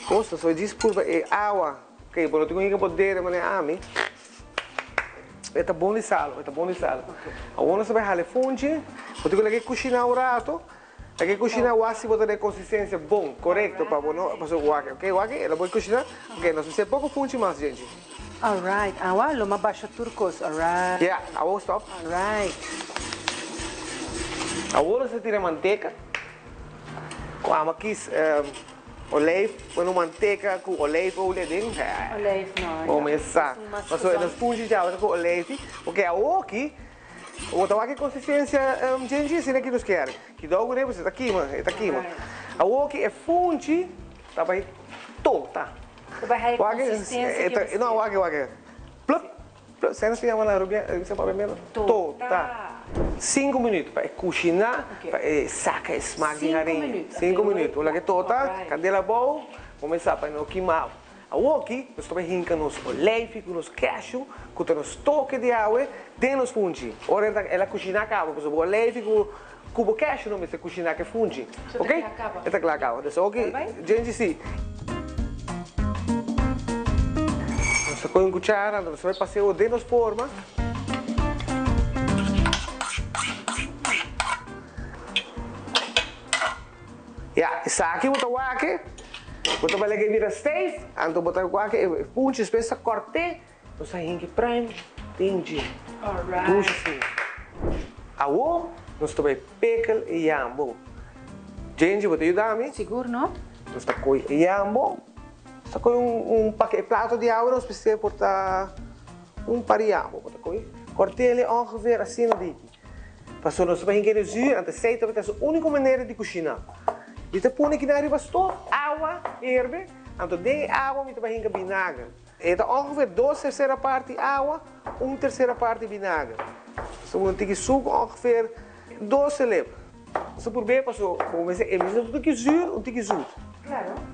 Cos, nos ta djis purba e awa. Ok, bo no tin cu hinca bo dede manera ami. E ta bon di salo, e ta bon di salo. Awor nos ta bai hala e funchi, bo tin ku laga e kushiná un rato, laga e kushiná wak si bo ta den konsistensia bon, korekto pa bo no pasobra wak, ok, wak e la bo kushiná, ok, nos mester poko funchi mas djenchi. Alright, awa lo mas basha tur kos, alright. Ya, awor stop. Alright. Awor nos ta tira manteka, ku ama kis. Olijf, bueno manteca cu olijfolie aden. Olijf no. Bo mes sa. Pasobra e nos funchi djawe ta cu olijfi. Ok, awoki, bo ta wak e consistencia djenji asina ki nos kier. Kidou cu pasobra e ta kima, e ta kima. Awoki e funchi ta bay tota. Ta bay haya e consistencia ki mester. No, wak, wak. Plup. Sena se yama na Arubiano, bisa papiamento? Tota. Sinku minuut pa e kushiná, pa e saka e smak di hariña. Sinku minuut. Ora ke tota, kandela abou, kuminsá pa e no kima. Awoki nos ta bai hinka nos oleifi ku nos cashew ku ta nos toke di awe den nos funchi. Ora el a kushiná kaba, pasobra bo oleifi ku ku bo cashew no mester kushiná ku e funchi. Ok? E ta kla kaba. Dus awoki djenchi si. Nos ta kohe un kuchara, anto nos ta bai pas'e den nos forma. Ya, esaki bo ta wak, bo ta bai laga e bira stijf, anto bo ta wak e punchi despues ta kòrt'é, nos a hinka e pruim den dje. Dushi asina. Awor nos ta bai pekel e yambo. Djenji bo ta yuda mi? Sigur no. Nos ta kohe e yambo, nos ta kohe un pake e plato di awa nos mester por ta un par di yambo bo ta kohe. Kòrt'el ongeveer asina diki. Pasobra nos ta hinka e zuur, anto esei tabata su úniko manera di kushiná. Mi ta pone kinan riba stof, awa herbe, anto den e awa mi ta bai hinka binager. E ta ongeveer dos tersera parti awa, un tersera parti binager. Nos ta pone un tiki suku, ongeveer dos selep. Nos ta purb'é pasobra bo mester e mester un tiki zuur, un tiki zoet.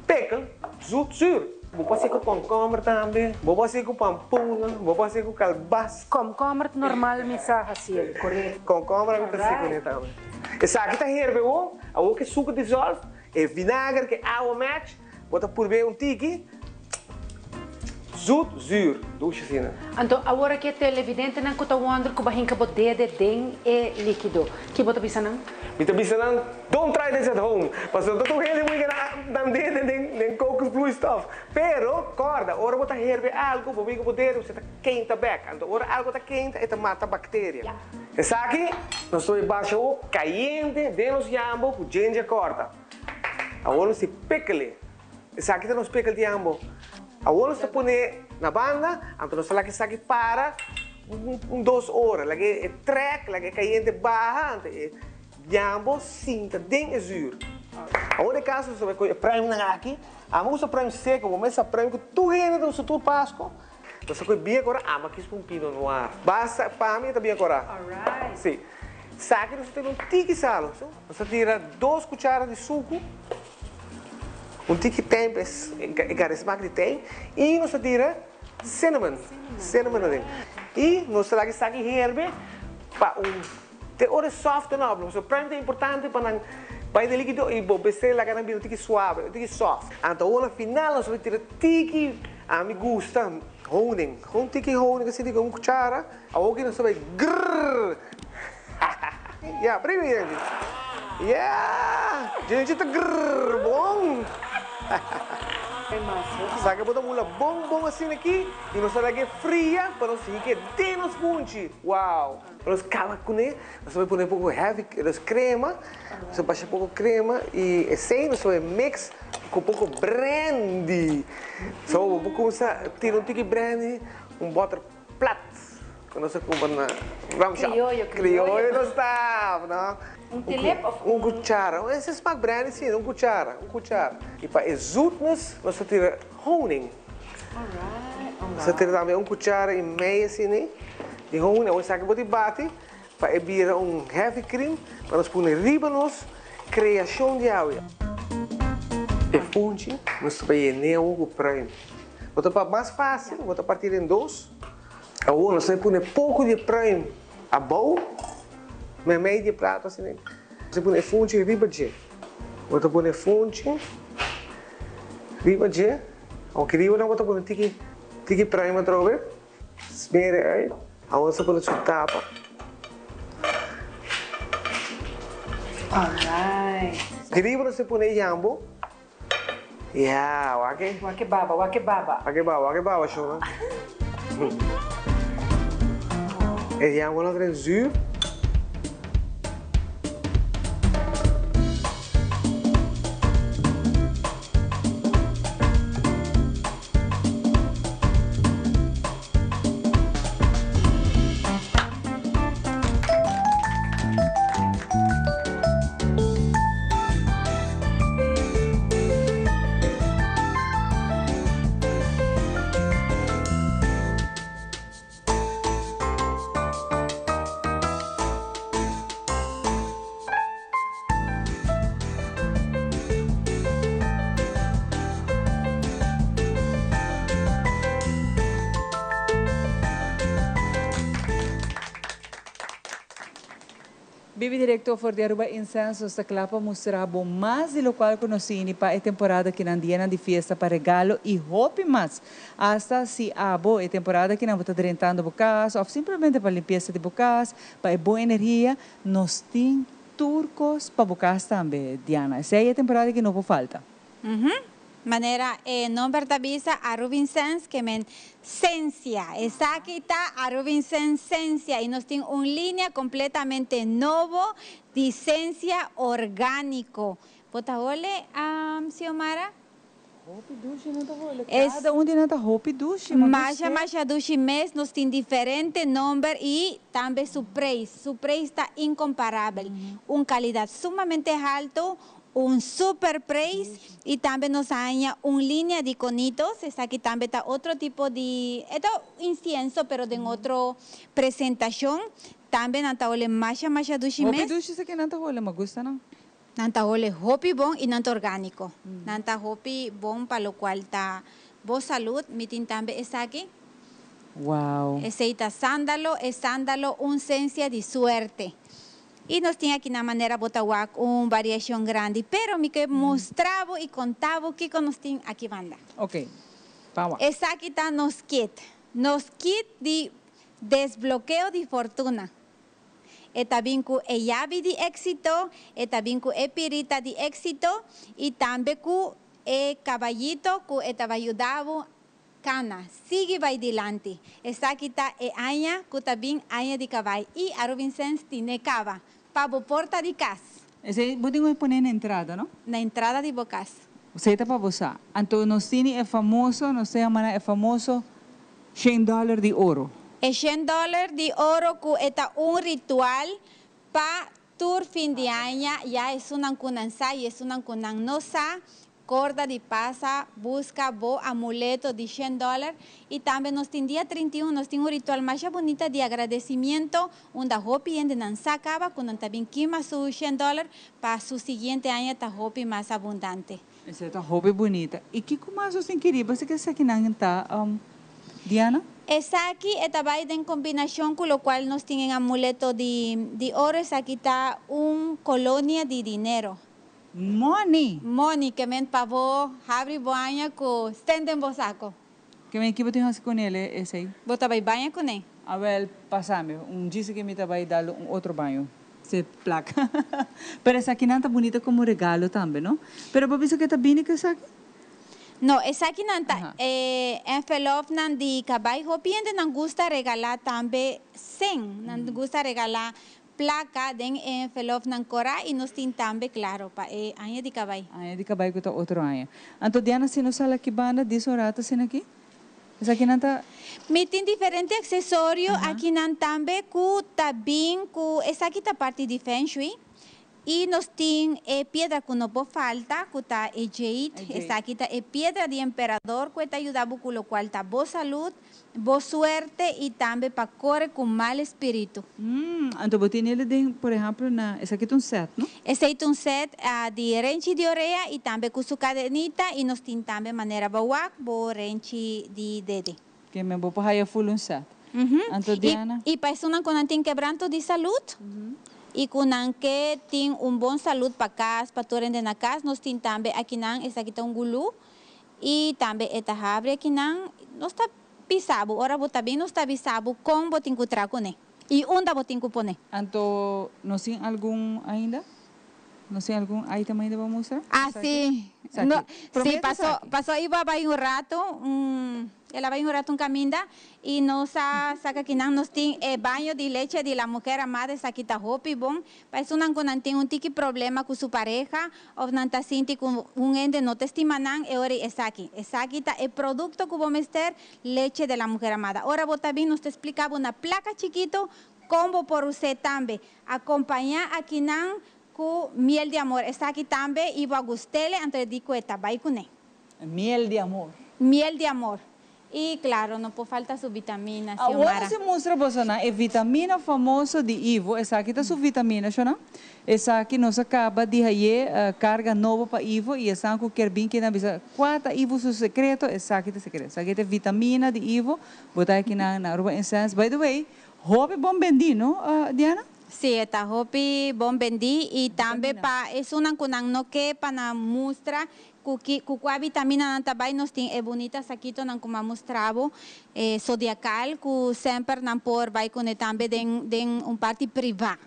Pekel, zoet, zuur. Bo por hasié ku komkomber tambe, bo por hasié ku pampuna, bo por hasié ku kalbas. Komkomber normal mi sa hasié, korekto. Komkomber ami ta hasié kuné tambe. Esaki ta herbe bo, awor ku e suku disòlf, e vinager ku e awa match, bo ta purb'é un tiki. Zoet, zuur, dushi asina. Anto awor aki e televidentenan ku ta wonder ku bo a hinka bo dede den e likido, ki bo ta bisa nan? Mi ta bisa nan, Don't try this at home, pasobra ta tur hende muri keda nan dede den den kokosvloeistof. Pero, kòrda, ora bo ta herbe algu, bo hinka bo dede, bo ta keinta bèk. Anto ora algu ta keinta, e ta mata bakteria. Esaki nos ta bai basha awor kayente den nos yambo ku djenja kòrta. Awor nos tin pekele. Esaki ta nos pekel di ambo. Awor nos ta pone na banda, anto nos ta laga esaki para un dos ora. Laga e trek, laga e kayente baha, anto e yambo sinta den e zuur. Awor e kaso nos ta bai kohe e pruimnan aki. Amo usa pruim seko, bo mester sa pruim ku tur hende ta usa tur Pasko. Nos ta kohe bien kora, amo a kis pa un Pinot Noir. Basta, pa mi e ta bien kora. Si. Esaki nos ta tene un tiki salo. Nos ta tira dos kuchara di suku. Un tiki tijm e gare smak di tijm y nos ta tira cinnamon, cinnamon aden. Y nos ta laga esaki herbe pa un te ora e soft en oblo. Pasobra pruim ta importante pa nan bai den likido y bo mester laga nan bira un tiki suave, un tiki soft. Anto awor na final nos ta tira tiki, ami gusta honing, un tiki honing así di un cuchara. Awor ki nos ta bai grrrr. Ya, primi Jenji. Yeah! Jenji ta grrrr bon. Sa ke bo ta mula bon bon asina aki i nos ta lag'é fria pa nos hik'é den nos funchi. Wow! Pa nos kaba kuné, nos ta bai pone poko heavy, nos krema, nos ta basha poko krema i esei nos ta bai mix ku poko brandy. So bo por kuminsá tira un tiki brandy, un bòter Plat ku nos a kumpra na rum shop. Krioyo, krioyo. Krioyo nos ta, no? Un telep of un. Un kuchara. Ese smak brandy si, un kuchara, un kuchara. I pa e zoetness nos ta tira honing. Alright, alright. Nos ta tira tambe un kuchara i mei asina di honing. Awor esaki bo tin bati pa e bira un heavy cream pa nos pone riba nos kreashon di awe. E funchi nos ta bai yen'é awor ku pruim. Bo ta pa mas fácil, bo ta parti den dos. Awor nos ta pone poko di e pruim abou, meimei di e plato asina. Nos ta pone e funchi riba dje. Bo ta pone e funchi riba dje. Aunke riba nan bo ta pone tiki tiki pruim atrobe. Smeer e uit. Awor nos ta pone su tapa. Alright. Riba nos ta pone e yambo. Ya, wak e. Wak e baba, wak e baba. Wak e baba, wak e baba, shona. E yambo nan ta den zuur. Bibi directo for di Aruba Incense nos ta cla pa mustra bo mas di locual cu nos tini pa e temporada kinan dianan di fiesta pa regalo y hopi mas. Hasta si abo e temporada kinan bo ta drentando bo cas of simplemente pa limpieza di bo cas, pa e bon energia, nos tin tur cos pa bo cas tambe, Diana. Esey e temporada ki no por falta. Manera e nomber ta bisa, Aruba Incense ke men sensia. Esaki ta Aruba Incense Sensia y nos tin un linea completamente nobo di sensia organico. Bo ta hole, Xiomara? Hopi dushi nan ta hole. Cada un di nan ta hopi dushi. Masha masha dushi mes. Nos tin diferente nomber y tambe su prijs. Su prijs ta incomparabel. Un calidad sumamente halto, un super prijs y tambe nos a haña un linea di conitos. Esaki tambe ta otro tipo di, e ta incienso pero den otro presentacion. Tambe nan ta hole masha masha dushi Hopi mes. dushi esaki nan ta hole, mi gusta nan. Nan ta hole hopi bon y nan ta organico. Nan ta hopi bon pa locual ta bo salud. Mi tin tambe esaki. Wow. Esey ta sandalo, e sandalo un sensia di suerte. Y nos tin aki na manera bo ta wak un variacion grandi, pero mi ke mustra bo y conta bo kico nos tin aki banda. Ok, pa wak. Esaki ta nos kit. Nos kit di desblokeo di fortuna. E ta bin cu e yabi di exito, e ta bin cu e pirita di exito y tambe cu e cabayito cu e ta bay yuda bo Cana, sigui bai dilanti. Esaki ta e aña cu ta bin aña di cabay y Arubinsens tine caba pa bo porta di cas. Esey bo tin cu pone na entrada, no? Na entrada di bo cas. Esey ta pa bo sa. Anto nos tini e famoso, nos ta yama nan e famoso shen dollar di oro. E shen dollar di oro cu e ta un ritual pa tur fin di aña, ya esunnan cu nan sa y esunnan cu nan no sa, Corda di pasa busca bo amuleto di shen dollar y tambe nos tin dia 31 nos tin un ritual masha bunita di agradecimiento unda hopi hende nan sa caba cu nan ta bin kima su shen dollar pa su siguiente aña ta hopi mas abundante. Esey ta hopi bunita. Y kico mas nos tin kiri? Bo sa ke esakinan ta, Diana? Esaki e ta bay den combinacion cu locual nos tin en amuleto di di oro esaki ta un colonia di dinero. Money! Money, ke men pa bo habri bo aña ku sten den bo sako. Ke men ki bo tin hasi ku nele esei? Bo ta bai baña kuné? Awel, pasa mi. Un djis ke mi ta bai dal un otro baño. Se plaka. Pero esakinan ta bunita komo regalo tambe, no? Pero bo bisa ke ta bini ku esaki? No, esakinan ta e envelopnan di kabai. Hopi hende nan gusta regalá tambe sen. Nan gusta regalá Placa den e envelopnan cora y nos tin tambe claro pa e aña di cabay. Aña di cabay cu ta otro aña. Anto Diana si nos sal aki banda dis un rato asina aki? Esakinan ta. Mi tin diferente accesorio akinan tambe cu ta bin cu esaki ta parti di feng shui y nos tin e piedra cu no por falta cu ta e jade, esaki ta e piedra di emperador cu e ta yuda bo cu locual ta bo salud, Bo suerte y tambe pa core cu mal espiritu. Anto bo tin ele den, por ehemplo, na, esaki ta un set, no? Esey ta un set di renchi di orea y tambe cu su cadenita y nos tin tambe manera bo wak bo renchi di dede. Ke men bo por haya full un set. Anto Diana? Y pa esunnan cu nan tin quebranto di salud y cu nan ke tin un bon salud pa cas, pa tur hende na cas, nos tin tambe akinan, esaki ta un gulu. I tambe e ta habri akinan, nos ta bisa bo, ora bo ta bin nos ta bisa bo kon bo tin ku tra kuné i unda bo tin ku pone. Anto nos tin algun ainda? Nos tin algun item ainda pa mustra? Ah si, no, si paso, paso Ivo a bai un rato, un, el a bai un rato un kaminda i nos a saka akinan, nos tin e baño di leche di la mujer amada, esaki ta hopi bon, Pa esunnan ku nan tin un tiki problema ku su pareha òf nan ta sinti ku un hende no ta estima nan, e ora ei esaki. Esaki ta e produkto ku bo mester, Leche de la Mujer Amada. Ora bo ta bin nos ta splika bo na plaka chikitu kon bo por us'é tambe. Akompañá akinan ku miel di amor. Esaki tambe i bo a gust'el, anto e di ku e ta bai kuné. Miel di amor. Miel di amor. Y claro, no por falta su vitamina, Awor Xiomara. si mustra bosonan e vitamina famoso di Ivo, esaki ta su vitamina, shona. Esaki nos a caba di haye carga nobo pa Ivo y esan cu kier bin kinan bisa cua ta Ivo su secreto, esaki ta secreto. Esaki ta e vitamina di Ivo, bo ta aki na Aruba Incense. By the way, hopi bon bendi, no Diana? Si, e ta hopi bon bendi y tambe pa esunnan cu nan no ke pa nan mustra cu ki cu cua vitamina nan ta bay nos tin e bunita sakitonan cu m'a mustra bo e zodiacal cu semper nan por bay cune tambe den den un parti priva.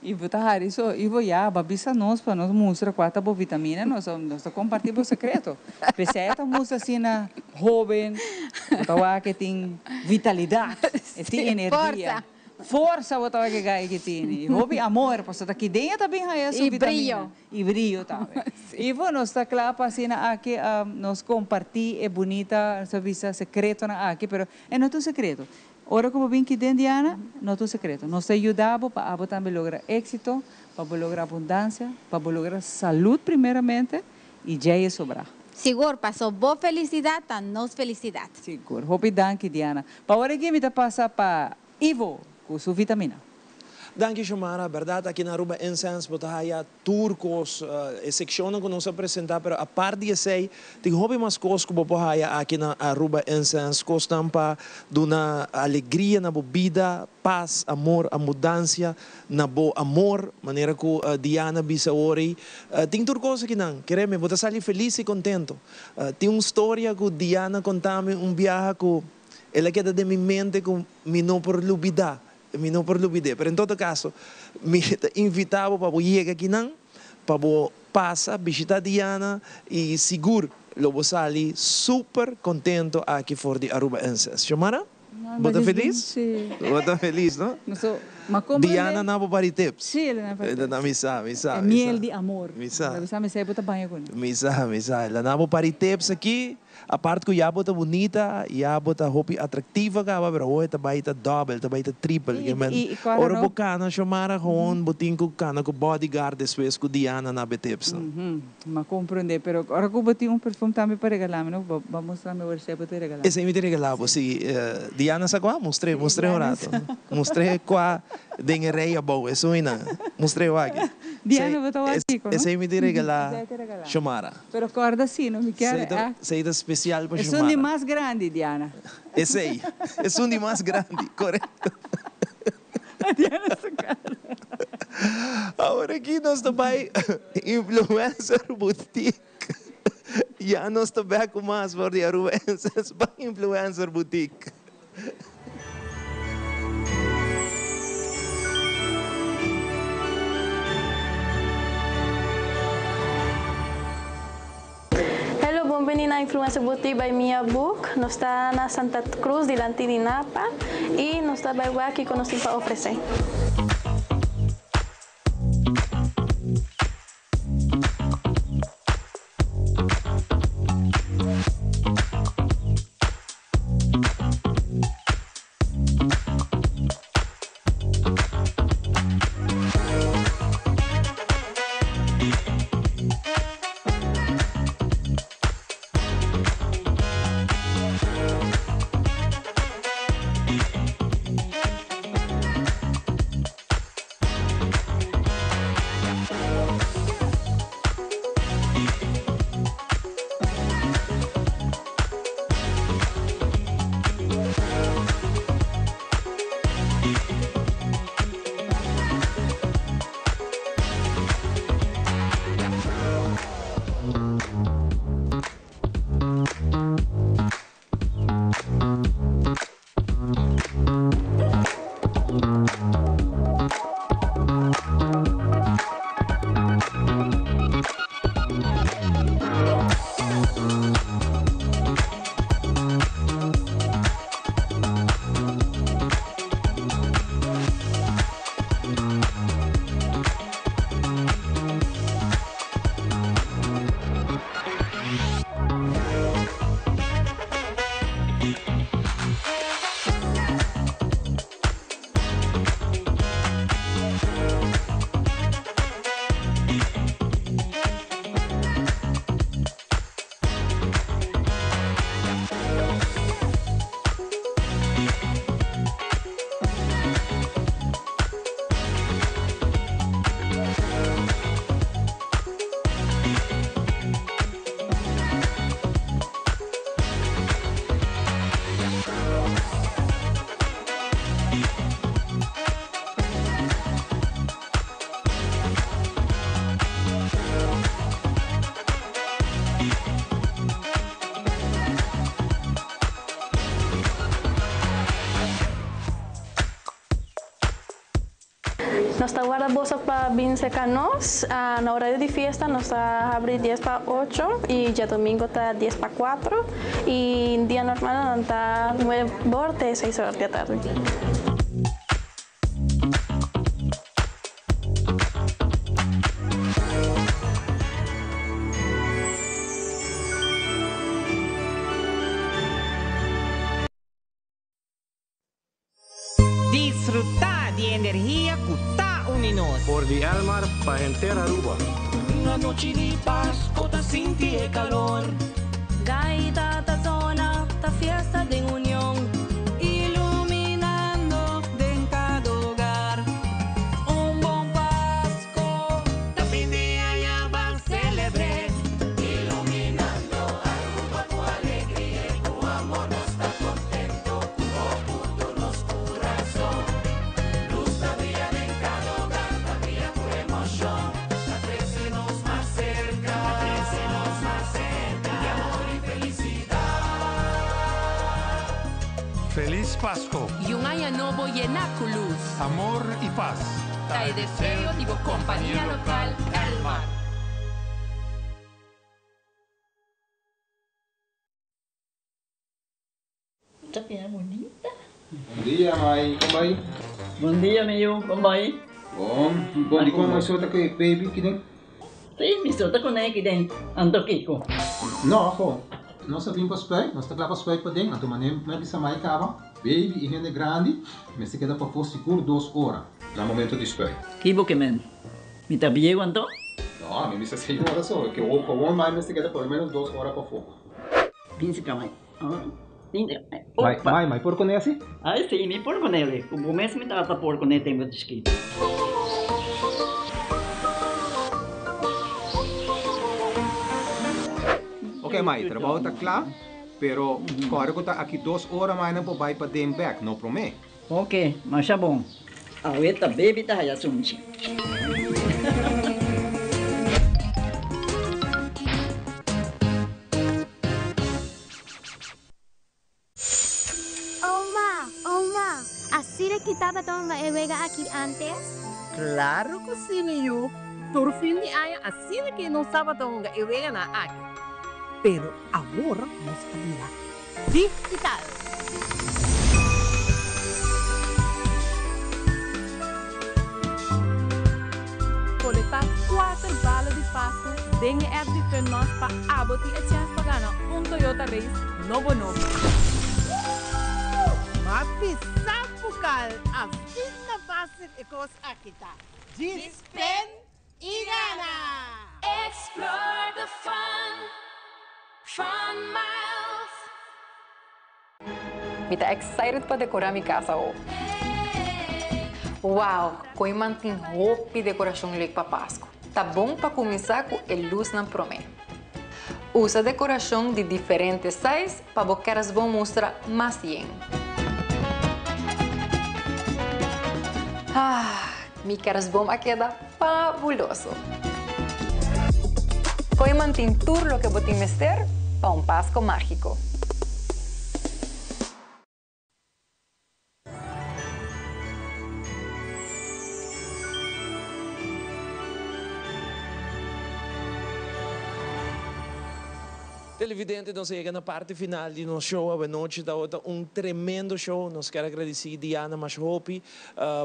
Ivo ta hari so, Ivo ya ba bisa nos pa nos mustra cua ta bo vitamina nos nos ta comparti bo secreto. P'esei e ta mustra asina hoben, bo ta wak e tin vitalidad, e tin energia. Forsa bo ta wak e gai ki tini. Y hopi amor, pasobra ta kidenya ta bin haya su vitamina. Y brillo tambe. Ivo, nos ta cla pa asina aki nos comparti e bunita, nos ta bisa secretonan aki, pero e no ta un secreto. Ora cu bo bin kiden Diana, no ta un secreto. Nos ta yuda bo pa abo tambe logra exito, pa bo logra abundancia, pa bo logra salud primeramente y djey e sobra. Sigur, paso bo felicidad ta nos felicidad. Sigur. Hopi danki Diana. Pa ora aki mi ta pasa pa Ivo cu su vitamina. Danki Xiomara, berdad aki na Aruba Incense bo ta haya tur cos, e seccionnan cu nos a presenta, pero apart di esey tin hopi mas cos cu bo por haya aki na Aruba Incense, cosnan pa duna alegria na bo bida, pas, amor, abundancia na bo amor, manera cu Diana bisa awor ey, tin tur cos akinan, kereme bo ta sali feliz y contento. Tin un storia cu Diana conta mi un biaha cu el a keda den mi mente cu mi no por lubida. Mi no por lubid'é, pero en todo caso, mi ta invitá bo pa bo yega akinan, pa bo pasa bishitá Diana y sigur lo bo sali super contento aki for di Aruba Incense. Xiomara, bo ta feliz? Bo ta feliz, no? Diana na bo pari tips. Sí, el a na pari tips. Mi sa, mi sa. E miel di amor. Mi sa. El a bisa mi sa bo ta baña cu ne. Mi sa, mi sa. El a na bo pari tips aki. Apart ku ya bo ta bunita, ya bo ta hopi atractiva caba, pero awor e ta bay ta double, ta bay ta triple. Ke men, ora bo cana Xiomara gewoon bo tin ku cana ku bodyguard despues ku Diana na be tips nan. Ma comprende, pero ora ku bo tin un perfume tambe pa regala mi no, bo ba mustra mi awor esey bo ta regala mi. Esey mi ta regala bo, si. Diana sa kua? Mustr'e, mustr'e un rato. Mustr'e kua den e rey abou, esun einan. Mustr'e wak. Diana bo ta wak kiko no? Esey mi ta regala Xiomara. Pero corda si, no mi kier eh. Esey ta special pa Xiomara. Esun di mas grandi, Diana. Esey. Esun di mas grandi, corecto. Diana su cara. Awor aki nos ta bay Influencer Boutique. Ya nos ta bek cu mas for di Aruba Incense pa Influencer Boutique. Hello, bon bini na Influencer Boutique by Mia Book. Nos ta na Santa Cruz dilanti di Napa y nos ta bay wak kico nos tin pa ofrece. Nos ta warda boso pa bin serka nos. Na horario di fiesta nos ta habri dies pa ocho y djadomingo ta dies pa cuatro y dia normal nan ta nuebe or te seis or di atardi. Disfrutá di e energia ku ta uni nos. For di Elmar pa henter Aruba. Un anochi di Pasco ta sinti e calor. Gaita ta zona, ta fiesta den union. Iluminando den cada hogar. Un bon Pasco ta fin di aña ban celebre. Iluminando Aruba cu alegria y cu amor nos ta contento cu oculto nos curazon. Luz ta bria den cada hogar, ta bria cu emocion, ta trece nos mas cerca, ta trece nos mas cerca di amor y felicidad. Feliz Pasco! Y un aña nobo yena cu luz. Amor y paz. Ta e deseo di bo compania local Elmar. Ta bira bunita. Bon dia mai, kon bai? Bon dia mi yu, kon bai? Bon, bon di kon mai so ta ku e baby ki den? Si, mi so ta kuné ki den, anto kiko? No, ho, nos a bin pa spuit, nos ta kla pa spuit paden, anto manera mi a bisa mai kaba, baby i hende grandi mester keda pafó sigur dos ora na momento di spuit. Ki bo ke men? Mi ta bieu anto? No, mi bisa seis ora so, ke gewoon mai mester keda por lo menos dos ora pafó. Bin si ka mai. Mai, mai, mai por kuné asi? Ai si, mi por kuné li. Ku bo mes mi tata por kuné tempu di chikitu. Ok mai, trabou ta kla, pero kòrda ku ta aki dos ora mai nan por bai paden bèk, no promé. Ok, masha bon. Awe ta baby ta haya sunchi. Oma, oma, asina ki tabata hunga e wega aki antes? Claro cu si, mi yu. Tur fin di aña asina ki nos tabata hunga e weganan aki. Pero awor nos a bira digital. Kolektá kuater bala di Pasku den e app di Funmas pa abo tin e chèns pa gana un Toyota Race nobo nobo. Ma bisa bukal asina fásil e kos aki ta. Djis pen i gana! Explore the fun, Fun Miles. Mi ta excited pa decora mi casa awo. Wow, Kooiman tin hopi decoracion leuk pa Pascu. Ta bon pa cuminsa cu e luznan prome. Usa decoracion di diferente size pa bo kerstboom mustra mas yen. Ah, mi kerstboom a keda fabuloso! Kooiman tin tur loke bo tin mester pa un Pasco magico. Televidente, nos a yega na parti final di nos show awenochi. Tabata un tremendo show. Nos kier a gradisi Diana masha hopi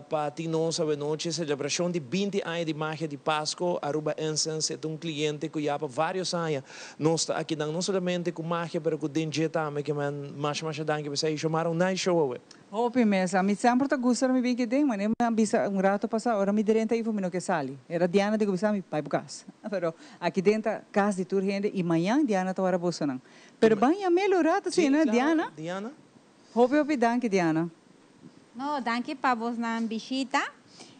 pa tin nos awenochi. Celebracion di binti aña di Magia di Pasco. Aruba Incense e ta un cliente cu ya pa varios aña nos ta akinan no solamente cu magia pero cu den dje tambe ke men masha masha danki p'esei. Xiomara un nice show awe. Hopi mes. Ami semper ta gusta ora mi bin kiden, manera mi a bisa un rato pasa, ora mi drenta ifo mi no ke sali. Era Diana di ku bisa mi, bai bo kas. Pero aki den ta kas di tur hende i mañan Diana ta wara bosonan. Pero ban yam'el un rato si, no Diana? Diana. Hopi hopi danki Diana. No, danki pa bosnan bishita.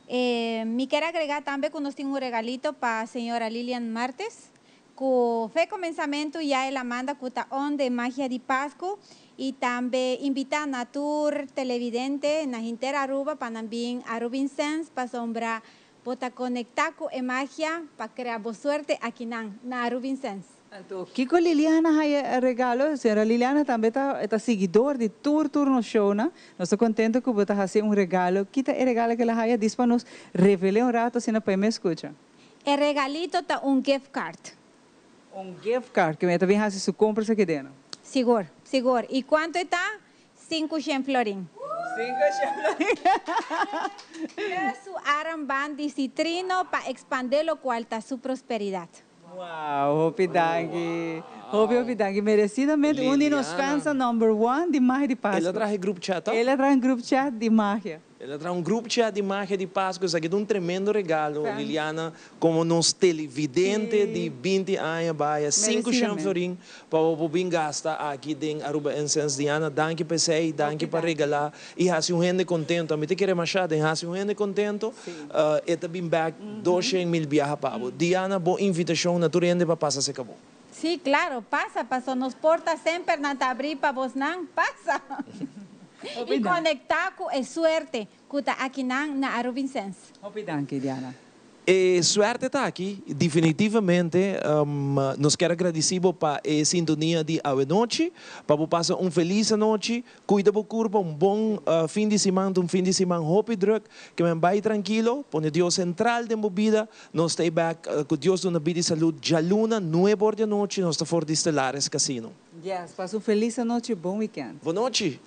Mi kier agrega tambe ku nos tin un regalito pa señora Lilian Martes. Ku fe komensamentu ya el a manda ku ta on den Magia di Pasku i tambe invitá na tur televidente na hinter Aruba pa nan bin Arubinsens pasobra bo ta konektá ku e magia pa krea bo suerte akinan na Arubinsens. Anto kico Liliana haya regalo? Señora Liliana tambe ta ta siguidor di tur tur nos shownan. Nos ta contento cu bo ta haci un regalo. Ki ta e regalo cu el a haya? Dis pa nos revele un rato asina pa e mes scucha. E regalito ta un gift card. Un gift card, cu mi ta bin haci su compras aki den. Sigur, sigur. Y cuanto e ta? Cinco shen florin. Cinco shen florin. Plus su armband di citrino pa expande locual ta su prosperidad. Wow, hopi danki. Hopi hopi danki. Merecidamente un di nos fans number one di Magia di Pascu. El a traha e group chat, El a traha un group chat di Magia. El a traha un group chat di Magia di Pascu. Esaki ta un tremendo regalo, Liliana, como nos televidente di binti aña baya cinco shen florin pa bo por bin gasta aki den Aruba Incense. Diana, danki pa esey, danki pa regala y haci un hende contento. Ami ta kere masha den haci un hende contento, e ta bin bek dos shen mil biaha pa bo. Diana, bo invitacion na tur hende pa pasa seca bo. Sí, claro, pasa, paso nos porta semper nan ta abrí pa bosnan, pasa! Y conecta cu e suerte cu ta akinan na Arubinsens. Hopi danki, Diana. E suerte ta aki, definitivamente. Nos kier a gradici bo pa e sintonia di awenochi, pa bo pasa un feliz anochi, cuida bo curpa, un bon fin di siman, ta un fin di siman hopi druk, ke men bay trankilo, pone Dios central den bo bida, nos ta e bek cu Dios duna bida y salud djaluna nuebe or di anochi nos ta for di Stellaris Casino. Yes, pasa un feliz anochi, bon weekend. Bon nochi.